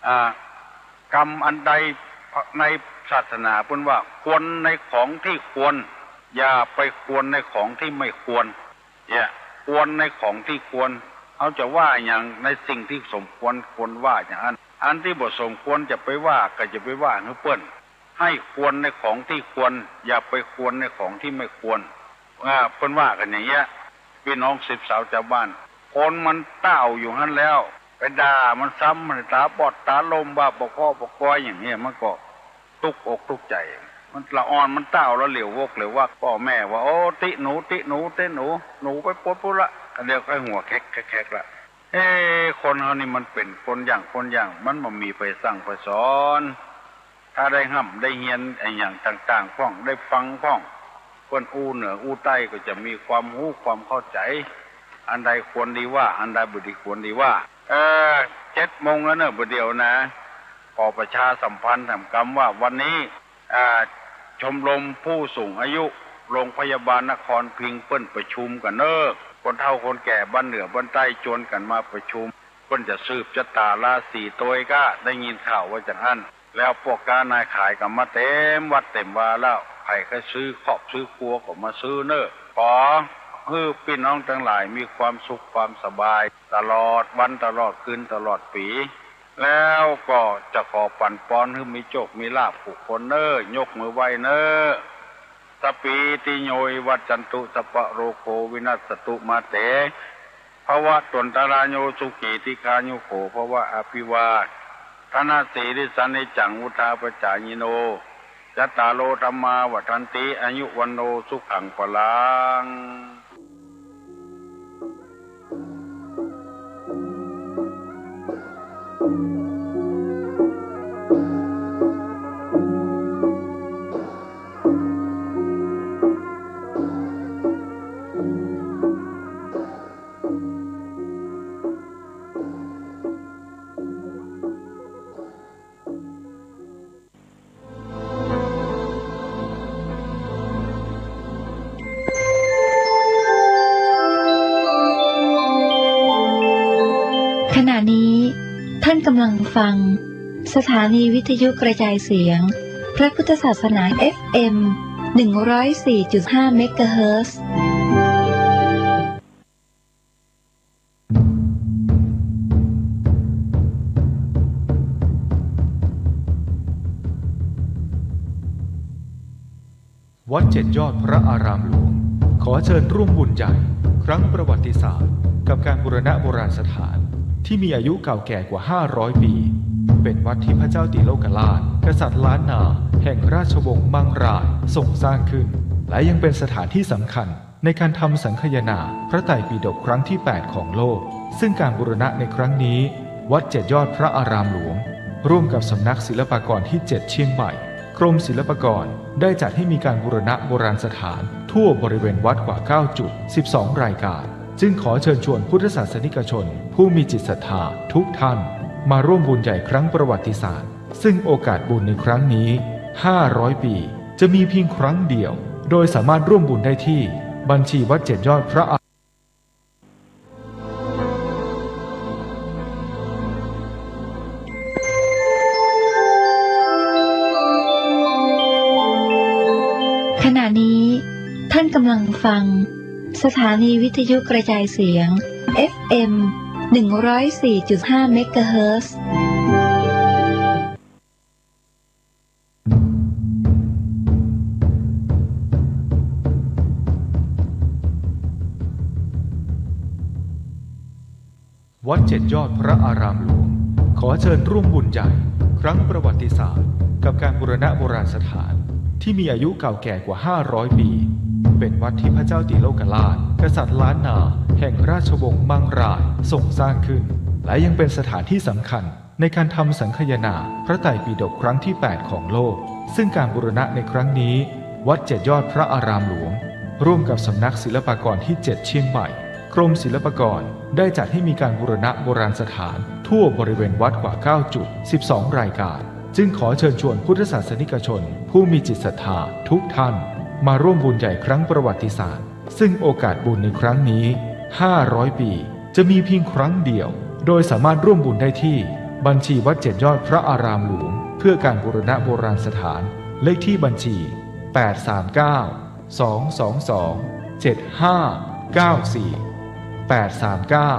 อ่า กรรมอันใดในศาสนาเปิ้นว่า ควรในของที่ควร อย่าไปควรในของที่ไม่ควร เนี่ย ควรในของที่ควร เขาจะว่าหยังในสิ่งตี้สมควรควรว่าอย่างนั้น อันตี้บ่สมควรจะไปว่าก็จะไปว่าหื้อเปิ้น ให้ควรในของตี้ควร อย่าไปควรในของตี้ไม่ควร อ่า เปิ้นว่ากั๋นอย่างเงี้ย ปี้น้องสิบสาวจาวบ้าน คนมันต้าวอยู่หั้นแล้ว ไปด่ามันซ้ำ มันต๋าบอดต๋าล่ม ว่าบ่เคาะบ่กอยอย่างเงี้ย มันก็ตุ๊กอกตุ๊กใจ๋ มันละอ่อน มันต้าวแล้วเหลียววกเหลียววัก ป้อแม่ว่า โอ้ ติหนู ติหนู ติหนู หนูไปปดปุ้นละ อันเดียวก็หัวแคะๆๆ ละ เอ๊ะ คนเฮานี่มันเป๋นคนอย่างคนอย่าง มันบ่มีใผสั่งใผสอน ถ้าได้ฮ่ำได้เฮียนอะหยังต่างๆ พ่อง ได้ฟังพ่อง เปิ้นอู้เหนืออู้ใต้ก็จะมีความฮู้ความเข้าใจ๋ อันใดควรดีว่า อันใดบ่ดีควรดีว่า เอ่อ เจ็ดโมงแล้วเน่อ บ่าเดี่ยวนะ ขอประชาสัมพันธ์แถมกำว่าวันนี้ อ่า ชมรมผู้สูงอายุโรงพยาบาลนครพิงค์เปิ้นประชุมกั๋นเน่อ คนเฒ่าคนแก่บ้านเหนือบ้านใต้จวนกั๋นมาประชุม เปิ้นจะสืบจะต๋าราศีตวยก้า ได้ยินข่าวว่าจั่งหั้น แล้วป้อก๊านายขายก็มาเต็มวัดเต็มวาแล้ว ใผใค่ซื้อครอบซื้อครัวก็มาซื้อเน่อ ขอหื้อปี้น้องตังหลายมีความสุขความสบาย ตลอดวันตลอดคืนตลอดปี๋ แล้วก็จะขอปั๋นปอนหื้อมีโจคมีลาภกู้คนเน่อ ยกมือไหว้เน่อ สัพพีติโยวิวัชชันตุ สัพพะโรโควินัสสตุ มาเต ภวัตวันตราโย สุขีทีฆายุโขภวะ อภิวาทนสีลิสสะนิจจัง วุฑฒาปจายิโน จัตตาโรธัมมาวัฑฒันติ อายุวัณโณสุขังพลัง ขณะนี้ท่านกำลังฟังสถานีวิทยุกระจายเสียงพระพุทธศาสนา เอฟเอ็ม หนึ่งร้อยสี่จุดห้า เมกะเฮิรตซ์ วัดเจ็ดยอดพระอารามหลวง ขอเชิญร่วมบุญใหญ่ครั้งประวัติศาสตร์ กับการบูรณะโบราณสถานที่มีอายุเก่าแก่กว่าห้าร้อยปี เป็นวัดที่พระเจ้าติโลกราช กษัตริย์ล้านนาแห่งราชวงศ์มังรายทรงสร้างขึ้น และยังเป็นสถานที่สำคัญ ในการทำสังคายนาพระไตรปิฎกครั้งที่แปดของโลก ซึ่งการบูรณะในครั้งนี้ วัดเจ็ดยอดพระอารามหลวง ร่วมกับสำนักศิลปากรที่เจ็ดเชียงใหม่ กรมศิลปากรได้จัดให้มีการบูรณะโบราณสถานทั่วบริเวณวัดกว่าเก้าจุด สิบสองรายการ จึงขอเชิญชวนพุทธศาสนิกชนผู้มีจิตศรัทธาทุกท่าน มาร่วมบุญใหญ่ครั้งประวัติศาสตร์ ซึ่งโอกาสบุญในครั้งนี้ ห้าร้อยปี จะมีเพียงครั้งเดียว โดยสามารถร่วมบุญได้ที่บัญชีวัดเจ็ดยอดพระอา ขณะนี้ท่านกำลังฟังสถานีวิทยุกระจายเสียง เอฟเอ็ม หนึ่งร้อยสี่จุดห้า เมกะเฮิรตซ์ วัดเจ็ดยอดพระอารามหลวง ขอเชิญร่วมบุญใหญ่ครั้งประวัติศาสตร์ กับการบูรณะโบราณสถานที่มีอายุเก่าแก่กว่าห้าร้อยปี เป็นวัดที่พระเจ้าติโลกราช กษัตริย์ล้านนาแห่งราชวงศ์มังรายทรงสร้างขึ้น และยังเป็นสถานที่สำคัญ ในการทำสังคายนาพระไตรปิฎกครั้งที่แปดของโลก ซึ่งการบูรณะในครั้งนี้ วัดเจ็ดยอดพระอารามหลวง ร่วมกับสำนักศิลปากรที่เจ็ดเชียงใหม่ กรมศิลปากรได้จัดให้มีการบูรณะโบราณสถานทั่วบริเวณวัดกว่าเก้าจุด สิบสองรายการ จึงขอเชิญชวนพุทธศาสนิกชนผู้มีจิตศรัทธาทุกท่าน มาร่วมบุญใหญ่ครั้งประวัติศาสตร์ ซึ่งโอกาสบุญในครั้งนี้ ห้าร้อยปี จะมีเพียงครั้งเดียว โดยสามารถร่วมบุญได้ที่บัญชีวัดเจ็ดยอดพระอารามหลวง เพื่อการบูรณะโบราณสถาน เลขที่บัญชี แปดสามเก้า สองสองสอง เจ็ดห้าเก้าสี่ แปดสามเก้า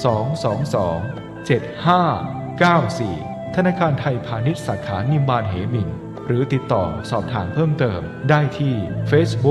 สองสองสอง เจ็ดห้าเก้าสี่ ธนาคารไทยพาณิชย์สาขานิมมานเหมิน หรือติดต่อสอบถามเพิ่มเติมได้ที่ Facebook